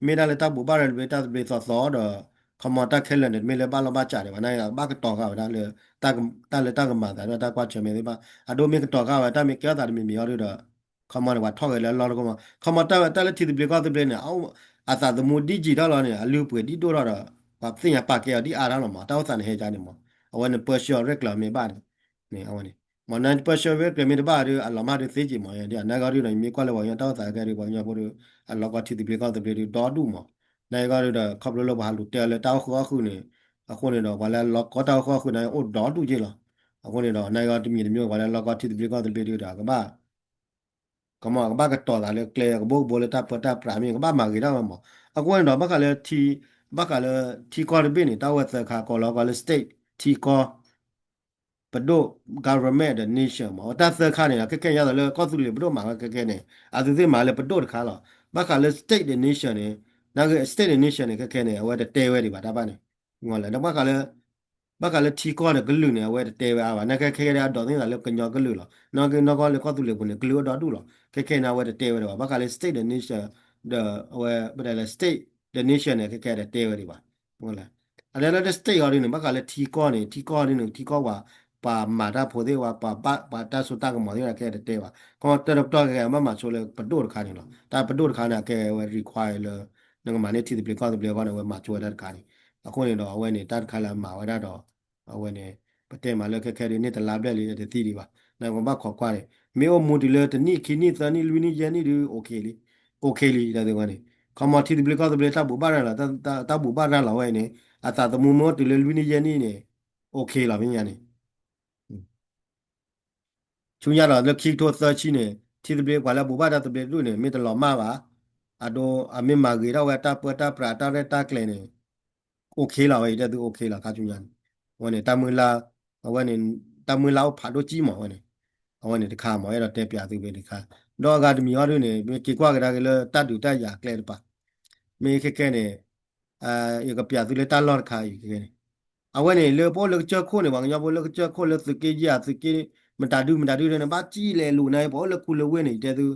မ့ၢ်ဒၣ်လၢတၢ်ဘိးဘၣ်ရၤတဘ့ၣ်တၢ်သဘျ့သီသီဒီး ခီမီတၢ်ခဲလၢာ်န့ၣ် တမ့ၢ်လၢဘၣ်လီၢ်ဘၣ်စးဒံးဘၣ် နာ်က့ ကဘၣ်ကတီၤဃာ်ဝဲဒၣ်လၢ တၢ်လၢတၢ်ကမၤသးဒီးတၢ်ကွၢ်ဆၢၣ်မဲာ်သ့ၣ်တဖၣ် အဒိမ့ၢ်ကတီၤဃာ်ဝဲ တၢ်မ့ၢ်ကဲထီၣ်သးတမံၤမံၤအီၤဒုဒီး ခီမီန့ၣ် ပှၤထီၣ်ဂဲၤလၢအလီၢ်တခီမး ခီမီတၢ်လၢထံသဘျ့ကီၢ်သဘျ့န့ၣ် အသးသမူဒ်ယံာ်ထီၣ်လီၤန့ၣ် အလုၢ်အပှ့ၤဒ်ဒိၣ်ထီၣ်ဒီး ပှၤသ့ၣ်ညါပာ်ကဲအီၤဒ်အါထီၣ်လီၤမး တၢ်အိၣ်သးန့ၣ်ဟဲကါန့ၣ်မး အဝဲန့ၣ်ပၢဆှၢရဲၣ်ကျၢၤမ့ၢ်ဘၣ်န့ၣ် န့ၣ်အဝဲန့ၣ် မ့ၢ်နပၢဆှၢရဲၣ်ကျၢၤမ့ၢ်တဘၣ်ဒီး အလီၤမၢ်ဒုးသ့က့ၤမး ဒ်အနာ်က့ဒုဒီး ယမ့ၢ်ကွၢ်လၢပှၤကညီတၢ်အိၣ်သးကဲဒု ပှၤကညီဖိဒီး အလီၢ်ကီၢ်ထံသဘျ့ကီၢ်သဘျ့ဒုဒီဒူၣ်မး နာ်က့ဒုဒီး ခီဖျိလၢပှၤဟးလူၤတဲအီၤလၢတၢ်အိၣ်ဃုာ်အီၣ်ဃုာ်န့ၣ် အဃိန့ၣ်ဒီး ပှၤလၢအလီၢ်ကီၢ်တၢ်အိၣ်ဃုာ်အီၣ်ဃုာ်န့ၣ် အိၣ်ဒီဒူၣ်က့လီၤ. အဃိန့ၣ်ဒီး နာ်က့တမံၤတမံၤ ပှၤလၢအလီၢ်ကီၢ်ထံသဘျ့ကီၢ်သဘျ့ဒုဒီး ကဘၣ် ကမီ ကဘၣ်ကတီၤသးလၢကျဲကဘိကဘိလၢတၢ်ပၢတၢ်ပြးမ့ၢ် ကဘၣ်မၤဂ့ၤထီၣ်ဝဲမး. အဃိန့ၣ်ဒီး ဘၣ်ဃးလၢ ဘၣ်ဃးလၢထံကီၢ်တဘ့ၣ်န့ၣ် တၢ်အိၣ်ဝဲသၢခါ ကိးလီၤကီးလၢ state ထံကီၢ် ပဒိၣ် government ဒီး nation မး တၢ်သၢခါန့ၣ် ခဲခဲညါသးလၢကီၢ်သူလ့ၤပဒိၣ်မၤဝဲခဲခဲန့ၣ် အသုသ့ၣ်မၤလၢပဒိၣ်တခါလီၤ. ဘၣ်ဃးလၢ state ဒီး nation န့ၣ် နာ်က့ state ဒီး nation န့ၣ် ခဲခဲန့ၣ် အဝဲတတဲဝဲဒံးဘၣ်တၢ်ဘၣ်န့ၣ် လၢဘၣ်ဃးလၢ ဘၣ်ဃးလၢထံကီၢ်ဒီးကလုာ်န့ၣ် အဝဲတတဲဝဲအါဘၣ် နာ်က့ခဲခဲဒၣ်အဒိးသ့ၣ်သးလၢကညီကလုာ်လီၤ. နာ်က့နီၢ်ကီၢ်လၢကီၢ်သူလ့ၤပူၤန့ၣ် ကလုာ်အိၣ်ဒီဒူၣ်လီၤ. ခဲခဲန့ၣ် အဝဲတတဲဝဲဒံးဘၣ် ဘၣ်ဃးလၢ state ဒီး nation ဒီး အဝဲ ပတဲလၢ state ဒီး nation န့ၣ် ခဲခဲတတဲဝဲဒံးဘၣ် အလၢလၢ state အီၤဒ်န့ၣ် ဘၣ်ဃးလၢထံကီၢ်န့ၣ် ထံကီၢ်ဒ်န့ၣ် ထံကီၢ်ပှၤ ပှၤမၤတၢ်ဖိသ့ၣ်ဝဲ ပှၤဘၣ်ပှၤတၢ်စိတၢ်ကမီၤသ့ၣ်ဝဲ ခဲတတဲဘၣ် ခီတၢ်တပတီၢ်ခဲခဲ ဘၣ်မၤဆိလၢပဒိၣ်တခါန့ၣ်လီၤ. တၢ်ပဒိၣ်တခါန့ၣ် အကဲဝဲ require လၢ နကမၤန့ၢ်ထံသဘျ့ကီၢ်သဘျ့အဂီၢ်န့ၣ် အဝဲမၤဆိဝဲဒၣ်တခါန့ၣ် အဃိန့ၣ်ဒီး အဝဲန့ၣ် တၢ်တခါလၢအမၤဝဲဒၣ်ဒီး အဝဲန့ၣ် ပတဲမးလၢခဲခဲဒ်န့ၣ် တလါဘျဲၣ်လံ တသံဒံးဘၣ် နကဘၣ်ခိးကွၢ်န့ၣ် မ့ၢ်အိၣ်မူတုၤလၢတနံၣ်ခံနံၣ်သၢနံၣ် လွံၢ်နံၣ်ယဲၢ်နံၣ်ဒု OK လံ OK လံ တဲသုဝဲန့ၣ် ခီမီထံသဘျ့ကီၢ်သဘျ့တၢ်ဘိးဘၣ်ရၤလီၤ တၢ်ဘိးဘၣ်ရၤလီၤဝဲအံၤန့ၣ် အသးသမူမ့ၢ်အိၣ်တုၤလၢလွံၢ်နံၣ်ယဲၢ်နံၣ်န့ၣ် OK လီၤ မ့ၢ်ညါန့ၣ် ဆူညါဒီးလၢခံကထိသၢဆံန့ၣ် ထံသဘျ့ပှၤလၢအဘိးဘၣ်တၢ်သဘျ့တဒူၣ်န့ၣ် မ့ၢ်တလီၤမၢ်ဘၣ် အဒိ အမ့ၢ်မၤဂ့ၤထီၣ်ဝဲတၢ်ပၢတၢ်ပြးတၢ်ရဲၣ်တၢ်ကျဲၤန့ၣ် OK လီၤဝဲအံၤ တဲသု OK လီၤ ခါဆူညါန့ၣ် အဝဲန့ၣ် တၢ်မုၢ်လၢ် အဝဲန့ၣ် တၢ်မုၢ်လၢ်အိၣ်ဖးဒိၣ်ကံမး အဝဲန့ၣ် အဝဲန့ၣ်တခါမး အဲၣ်ဒိးတဲပၠးသုဝဲတခါ ဒီးအဂၤတမံၤအီၤဒုန့ၣ် မ့ၢ်က့ၤကွၢ်ကဒါက့ၤလၢတၢ်ဒုးတၢ်ယၤကျဲတပၤ မ့ၢ်ခဲခဲန့ၣ် ယကပၠးသုလၢတၢ်လီၢ်တခါအံၤခဲခဲန့ၣ် အဝဲန့ၣ် လၢပအိၣ်လၢကစၢၢ်ခိၣ်န့ၣ် ပှၤကညီဖိလၢကစၢၢ်ခိၣ်လၢသုးက့ယဲၢ် သုးက့ မတၤဒုမတၤဒုန့ၣ် ဘၣ်စံၣ်လဲၤလိာ်န့ၣ် ပှၤအိၣ်လၢခူလၢဝ့ၢ်န့ၣ် ယတဲသု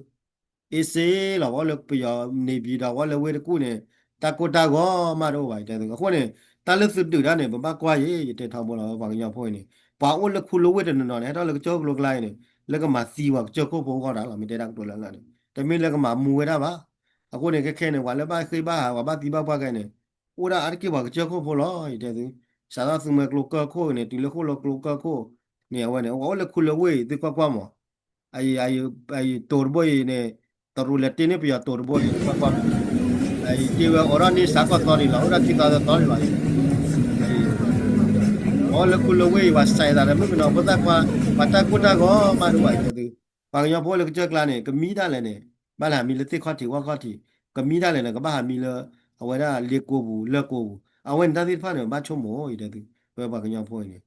အ့စ့လီၤ ပှၤအိၣ်လၢပယီၤန့ၣ်ပံၤဒီး ပှၤအိၣ်လၢဝ့ၢ်တကူၣ်န့ၣ် တၢ်ကိၢ်တၢ်ဂီၤမးတအိၣ်ဘၣ် ယတဲသု အဃိန့ၣ် တၢ်လၢသုဒုးတၢ်န့ၣ် ပဘၣ်ကွၢ်ယံၤ ယတဲထီဘိလီၤ ပှၤကညီဖိအံၤန့ၣ် ပှၤအိၣ်လၢခူလၢဝ့ၢ်တနီၤနီၤန့ၣ် ဟဲထီၣ်လၢကစၢၢ်ခိၣ်ကျိၤကျါအံၤန့ၣ် လၢကမၤသံပှၤကစၢၢ်ခိၣ်ဖိအဂီၢ်ဒၣ်လီၤ မ့ၢ်တဲဒၣ်ကတိၤလၢလၢ်န့ၣ် တမ့ၢ်လၢကမၤမူဝဲဒၣ်ဘၣ် အဃိန့ၣ် ခဲခဲန့ၣ် ပှၤလၢဘၣ်ဃ့ဘၣ်ဟး ပှၤဘၣ်သံဘၣ်ပှၢ်ခဲန့ၣ် အိၣ်ဒၣ်အါတက့ၢ်ပှၤကစၢၢ်ခိၣ်ဖိလီၤ ယတဲသု စးထီၣ်သုးမွဲကျိကၢၢ်ခိၣ်န့ၣ် တုၤလၢဃိၣ်လၢကျိကၢၢ်ခိၣ်န့ၣ် အဝဲန့ၣ် ပှၤအိၣ်လၢခူလၢဝ့ၢ်အံၤ သုကွၢ်ကွၢ်မး အံၤ တိၤတဘိအံၤန့ၣ် တရူးလဲၤတ့ၢ်န့ၢ်ပယီၤတိၤတဘိအံၤ ကွၢ်ကွၢ်မး အံၤ တ့ဝဲအိးထီၣ်န့ၢ်စးကီၢ်သီဒံးလီၤ အိၣ်ဒၣ်ခံသီသီလံလီၤ ပှၤအိၣ်လၢခူလၢဝ့ၢ်အံၤ ပှၤစဲးသးဒီး မုၣ်ကနီၤဖိသၣ်ခွါ ပှၤတၢ်ကိၢ်တၢ်ဂီၤမးဒံးဘၣ် ယတဲသု ပှၤကညီဖိလၢကစၢၢ်ကျါန့ၣ် ကမံဒၣ်လဲာ်န့ၣ် ဘၣ်လဲၤဟးမံလၢသ့ၣ်ခီၣ်ထံးဝၣ်ခီၣ်ထံး ကမံဒၣ်လဲာ်န့ၣ် ကဘၣ်ဟးမံလၢ အဝဲဒၣ်လ့ကိပူၤလၢကိပူၤ အဝဲန့ၣ်တၢ်သ့ၣ်တဖၣ်န့ၣ် ဘၣ်ဆိကမိၣ် ယတဲသု ပဝဲပှၤကညီဖိအံၤန့ၣ်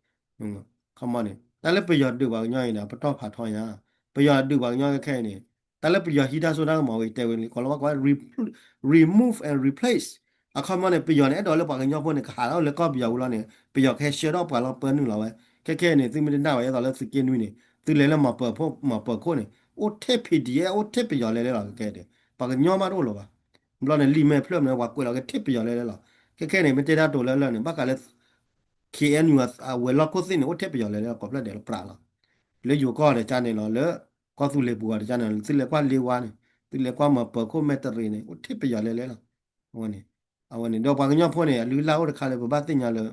ခီမီန့ၣ် တၢ်လၢပယီၤဒုးပှၤကညီအံၤန့ၣ် အပတီၢ်ဖးထီညါ ပယီၤဒုးပှၤကညီခဲခဲအံၤန့ၣ် တၢ်လၢပယီၤဟံးတၢ်စိတၢ်ကမီၤဝဲ တဲဝဲလံ ကိးလီၤဝဲကိး remove and replace အခီမီန့ၣ် ပယီၤန့ၣ် အဲၣ်ဒိးလၢပှၤကညီဖိန့ၣ် ကဟးထီၣ်လၢကီၢ်ပယီၤပူၤလီၤန့ၣ် ပယီၤကဟဲဆှၢထီၣ်ပှၤလီၤပၢနုာ်လီၤဝဲ ခဲခဲအံၤန့ၣ် သုမ့ၢ်တနာ်ဝဲ အဲၣ်ဒိးလၢသုးက့နွံန့ၣ် သုလဲၤလၢမၤပၢၤခိၣ်န့ၣ် အိၣ်ထဲ P D F အိၣ်ထဲပယီၤလဲၤလဲၤလီၤ ခဲခဲအံၤန့ၣ် ပှၤကညီမးတအိၣ်လၢၤဘၣ် ဘျီန့ၣ် လံာ်မဲာ်ဖျၢၣ်မ့ၢ် ပှၤကွဲးလီၤက့ၤထဲပယီၤလဲၤလဲၤလီၤ ခဲခဲအံၤန့ၣ် မ့ၢ်တဲတၢ်တိၤလၢလၢန့ၣ် ဘၣ်ဃးလၢ K N U အဝဲၤလီၢ်ခိၣ်သ့ၣ်န့ၣ် အိၣ်ထဲပယီၤလဲၤလဲၤလီၤ ကိးဖျၢၣ်ဒဲးလၢပြးလီၤ လၢယိၤကီၢ်တကါန့ၣ်လီၤ လၢကီၢ်သူလ့ၤပူၤတကါန့ၣ် သုလဲၤကွၢ်လ့ဝါန့ၣ် သုလဲၤကွၢ်မၤပၢၤခိၣ်မဲာ်တရံးန့ၣ် အိၣ်ထဲပယီၤလဲၤလဲၤလီၤ အဝဲန့ၣ် အဝဲန့ၣ် ဒီးပှၤကညီဖိန့ၣ် အလုၢ်အလၢ်အိၣ်တခါလၢပဘၣ်သ့ၣ်ညါလၢ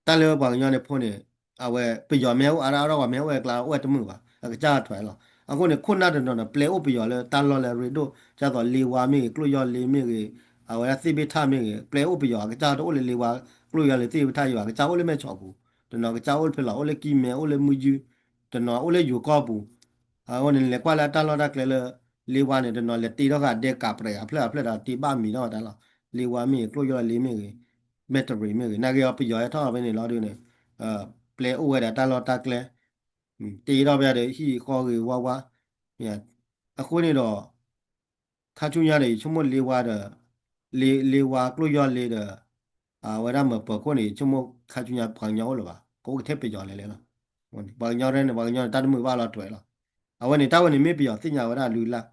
တၢ်လၢပှၤကညီန့ၣ်ဖိန့ၣ် အဝဲပယီၤမ့ၢ်အိၣ်အါအါဒီးပှၤမ့ၢ်အိၣ်ဝဲအကျါ အိၣ်ဝဲတမုာ်ဘၣ် အကစၢ်ထွဲလီၤ. အဃိန့ၣ် ခိၣ်နၢ်တနီၤနီၤ ပျဲအိၣ်ပယီၤလၢတၢ်လီၢ်လၢအရ့ဒိၣ် ဒ်သိးလ့ဝါမ့ၢ်ဂ့ၤ ကျိၣ်ယီၢ်လ့မ့ၢ်ဂ့ၤ အဝဲဒၣ်သ့ၣ်ဘ့ၣ်ထၣ်မ့ၢ်ဂ့ၤ ပျဲအိၣ်ပယီၤ အကစၢ်တအိၣ်လၢလ့ဝါ ကျိၣ်ယီၢ်လ့သ့ၣ်ဘ့ၣ်ထၣ်ယံၤဘၣ် အကစၢ်အိၣ်လၢမဲၢ်ဆီးပူၤ တနီၤကစၢ်အိၣ်ဖဲလီၤ အိၣ်လၢကံၢ်မဲ အိၣ်လၢမုၢ်ယုၢ် တနီၤအိၣ်လၢယိၤကီၢ်ပူၤ အဃိန့ၣ် လဲၤကွၢ်လၢအတၢ်လီၢ်တၢ်ကျဲလၢ လ့ဝါန့ၣ် တနီၤလဲၤတ့ထီၣ်ဃာ်ဒဲကးပြဲးအဖျၢၣ်အဖျၢၣ်ဒီး တ့ဘၣ်မံၤထီၣ်ဝဲဒၣ်လီၤ. လ့ဝါမ့ၢ်ဂ့ၤ ကျိၣ်ယီၢ်လ့မ့ၢ်ဂ့ၤ မဲၢ်တရံးမ့ၢ်ဂ့ၤ နာ်က့အီၤပယီၤဟဲထီၣ်ဖဲန့ၣ်လီၤဒုးန့ၣ် ပျဲအိၣ်ဝဲဒၣ်တၢ်လီၢ်တၢ်ကျဲ တ့ထီၣ်ဖဲဒၣ်ဟံၣ်ဃီဂ့ၤဝါဝါ အဃိန့ၣ်ဒီး ခါဆူညါဒီး ယဆိကမိၣ်လ့ဝါဒီး လ့ လ့ဝါကျိၣ်ယီၢ်လ့ဒီး အဝဲဒၣ်မၤပၢၤခိၣ်န့ၣ် ယဆိကမိၣ်ခါဆူညါပှၤကညီအိၣ်လၢၤဘၣ် ကအိၣ်ကထဲပယီၤလဲၤလဲၤလီၤ. ပှၤကညီရဲန့ၣ် ပှၤကညီန့ၣ် တၢ်တမုာ်ဘၣ်လီၤတွဲၤလီၤ. အဝဲန့ၣ် တၢ်ဝဲန့ၣ်မ့ၢ်ပယီၤသ့ၣ်ညါဝဲဒၣ်အလုၢ်အလၢ်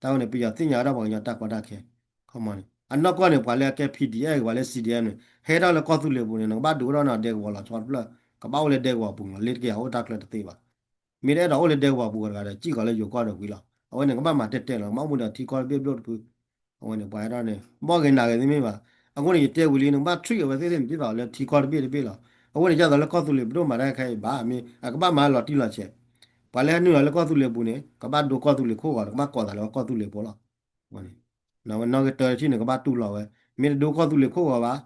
တၢ်ဝဲန့ၣ် ပယီၤသ့ၣ်ညါဝဲဒၣ်ပှၤကညီတၢ်ကီတၢ်ခဲ ခီမီန့ၣ် အနီၢ်ကီၢ်န့ၣ် ပှၤလၢအကဲ P D F ပှၤလၢ C D F န့ၣ် ဟဲထီၣ်လၢကီၢ်သူလ့ၤပူၤန့ၣ် နကဘၣ်ဒုးအိၣ်ထီၣ်န့ၣ်ဒဲကဝီၤလီၤဆီတဖျၢၣ် ကဘၣ်အိၣ်လၢဒဲကဝီၤပူၤလီၤ လ့တက့ၢ်အအိၣ်တၢ်ချၢတသ့ဘၣ် မ့ၢ်တအဲၣ်ဒိးအိၣ်လၢဒဲကဝီၤပူၤတဂၤဒီး စံၣ်ကီးလၢယိၤကီၢ်ဒီးဝံၤလီၤ. အဝဲန့ၣ် ကဘၣ်မၤတဲတဲလီၤ ကဘၣ်အိၣ်မူဒီးထံကီၢ်တဘ့ၣ်ဘျိၣ်တဖု အဝဲန့ၣ် ပှၤအဲၣ်ဒိးန့ၣ် ဘီၣ်ဂ့ၤနးဂ့ၤသ့ၣ်မ့ၢ်ဘၣ်. အဃိန့ၣ် ယတဲဝံၤလံ နကဘၣ် treat အဝဲသ့ၣ်န့ၣ် ဒ်သိးလၢထံကီၢ်တဘ့ၣ်တဘ့ၣ်လီၤ. အဃိန့ၣ် ဒ်သိးလၢကီၢ်သူလ့ၤပဒိၣ်မၤတၢ်ခဲအံၤဘၣ် မ့ၢ်အကဘၣ်မၤလီၤတံၢ်လီၤဆဲး ပှၤလၢဟဲနုာ်လီၤလၢကီၢ်သူလ့ၤပူၤန့ၣ် ကဘၣ်ဒိကီၢ်သူလ့ၤခိၣ်ဂီၤ ကဘၣ်ကိးသးလၢကီၢ်သူလ့ၤဖိလီၤ. အဝဲနီၣ်ဂံၢ်တၢတထံၣ်န့ၣ် ကဘၣ်တူၢ်လိာ်ဝဲ မ့ၢ်တဒိကီၢ်သူလ့ၤခိၣ်ဂီၤဘၣ်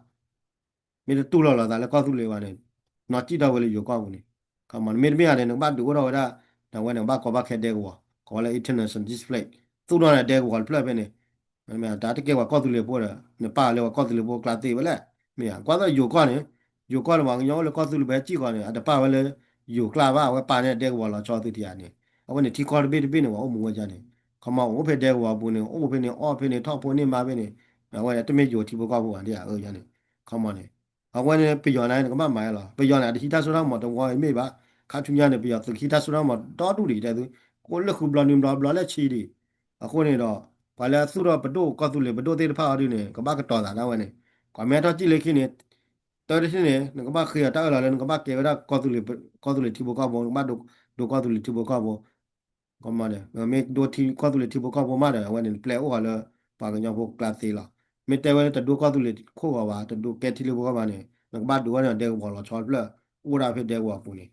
မ့ၢ်တတူၢ်လိာ်လိာ်သးလၢကီၢ်သူလ့ၤဘၣ်န့ၣ် နီၢ်စံၣ်ထီၣ်ဝဲလၢယိၤကီၢ်ပူၤန့ၣ် ခီမီန့ၣ် မ့တမ့ၢ်ဧါန့ၣ် နကဘၣ်ဒုးအိၣ်ထီၣ်ဝဲဒၣ် အဝဲန့ၣ်ကဘၣ်ကိးဘၣ်ခဲဒဲကဝီၤ ကိးဝဲလၢ international display သူၣ်ထီၣ်န့ၣ်ဒဲကဝီၤတဖျၢၣ်ဖဲန့ၣ် တၢ်တကဲပှၤကီၢ်သူလ့ၤဖိဒီး နပာ်လၢပှၤကီၢ်သူလ့ၤဖိကျါသ့ဝဲလဲၣ် မ့ၢ်ဧါ ကွၢ်သိးယိၤကီၢ်န့ၣ် ယိၤကီၢ်န့ၣ်ပှၤကညီအိၣ်လၢကီၢ်သူလ့ၤဖိစံၣ်ကီးန့ၣ် အတပာ်ဝဲလၢယိၤကျါဘၣ် အဝဲပာ်န့ၢ်ဒဲကဝီၤလီၤဆီသုထံၣ်ဧါန့ၣ် အဝဲန့ၣ်ထံကီၢ်တဘ့ၣ်တဘ့ၣ်န့ၣ် ပှၤအိၣ်မူဝဲဒ်န့ၣ် ခီမီအိၣ်ဖဲဒဲကဝီၤပူၤန့ၣ် အိၣ်ဖဲန့ၣ် အီၣ်ဖဲန့ၣ် ထီၣ်ဖိန့ၢ်မါဖဲန့ၣ် အဝဲတမ့ၢ်ယိၤထံဖိကီၢ်ဖိဘၣ်ဒ်အံၤန့ၣ် ခီမီန့ၣ် အဝဲန့ၣ်ပယီၤန့ၣ် နကဘၣ်မၤလီၤ ပယီၤန့ၣ် အတဟံးတၢ်စိတၢ်ကမီၤတဝီအံၤမ့ၢ်ဘၣ် ခါဆူညါန့ၣ် ပယီၤသုးကဟံးတၢ်စိတၢ်ကမီၤဒီဒူၣ်ဒံးတဲသု အိၣ်လၢဃုဘျီနွံဘျီဘျီလၢဆံဒံး အဃိန့ၣ်ဒီး ပှၤလၢအသူၣ်ထီၣ်ပဒိၣ်ကီၢ်သူလ့ၤပဒိၣ်သ့ၣ်တဖၣ်အီၤဒုးန့ၣ် ကဘၣ်ကတီၤသးဒၣ်ဝဲန့ၣ် ကွၢ်မ့ၢ်ထီၣ်စံၣ်လၢခံန့ၣ် တၢ်တထံၣ်န့ၣ် နကဘၣ်ဃ့အီၤတၢ်အၢၣ်လီၤလၢနကဘၣ်ကဲဝဲဒၣ်ကီၢ်သူလ့ၤထံဖိကီၢ်ဖိ နကဘၣ်ဒိကီၢ်သူလ့ၤထံဖိကီၢ်ဖိ ကမီန့ၣ် မ့ၢ်ဒိထံကီၢ်သူလ့ၤထံဖိကီၢ်ဖိမးဒီး အဝဲန့ၣ် နပျဲအိၣ်ဃာ်လၢပှၤကညီဖိကျါသ့လီၤ. မ့ၢ်တဲဝဲလၢတဒိကီၢ်သူလ့ၤခိၣ်ဂီၤဘၣ် တဒိကဲထံလ့ဖိကီၢ်ဘၣ်န့ၣ် နကဘၣ်ဒုးဝဲန့ၣ်ဒဲကဝီၤလီၤဆီတဖျၢၣ် အိၣ်ဒၣ်ဖဲဒဲကဝီၤပူၤန့ၣ်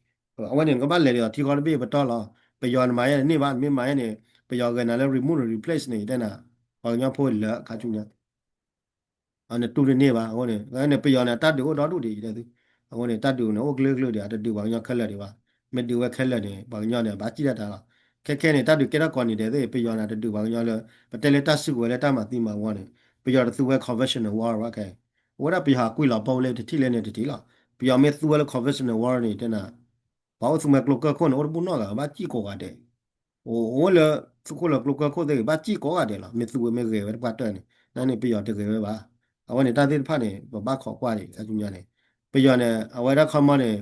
အဝဲန့ၣ် နကဘၣ်လဲၤဒ်သိးထံကီၢ်တဘ့ၣ်ပတီၢ်လီၤ. ပယီၤနမၤယဲန့ၣ်န့ၢ်ဘၣ် မ့ၢ်မၤယဲန့ၣ် ပယီၤဂဲၤနၤလၢ remove replace န့ၣ် ယတဲနၤ ပှၤကညီဖိလၢခါဆူညါ နတူၢ်တန့ၢ်ဘၣ် အဃိန့ၣ် ပယီၤန့ၣ် တၢ်ဒုးအိၣ်ဒီဒူၣ်ဒံး ယတဲသု အဃိန့ၣ် တၢ်ဒုးန့ၣ် အိၣ်ကျၢၤကျၢၤဒံး အတဒုးပှၤကညီခဲလၢာ်ဒံးဘၣ် မ့ၢ်ဒုးဝဲခဲလၢာ်န့ၣ် ပှၤကညီန့ၣ် ဘၣ်စံၣ်တၢ်တၢ်လီၤ. ခဲခဲန့ၣ် တၢ်ဒုးကဲထီၣ်ကိးနံၤဒဲးသ့ၣ် ပယီၤန့ၣ် တဒုးပှၤကညီလၢ ပတဲလၢတၢ်စုကဝဲၤလၢတၢ်မၤသံမၤဝီန့ၣ် ပယီၤတသူဝဲ conventional war ဘၣ်ခဲ အဝဲဒၣ်ပယီၤဟးကွံာ်လီၤဘီဝဲလၢတထံၣ်လဲၣ်န့ၣ်တထံၣ်လီၤ. ပယီၤမ့ၢ်သူဝဲလၢ conventional war န့ၣ် တဲနၤ ပှၤအိၣ်သူမှဲကျိကၢၢ်ခိၣ်န့ၣ် အိၣ်တဘူၣ်နီၢ်ဂၤ ဘၣ်စံၣ်ကိးဂၤဒဲး အိၣ်အိၣ်လၢ သုးခိၣ်လၢကျိကၢၢ်ခိၣ်သ့ၣ်ဂ့ၤ ဘၣ်စံၣ်ကိးဂၤဒဲးလီၤ. မ့ၢ်သူဝဲမ့ၢ်ဂဲၤဝဲတပှၢ်တၢၢ်န့ၣ် နာ်န့ၣ် ပယီၤတဂဲၤဝဲဘၣ်. အဝဲန့ၣ်တၢ်သ့ၣ်တဖၣ်န့ၣ် ပဘၣ်ခိးကွၢ်ဒံး ခါဆူညါန့ၣ် ပယီၤန့ၣ် အဝဲဒၣ်ခီမီန့ၣ်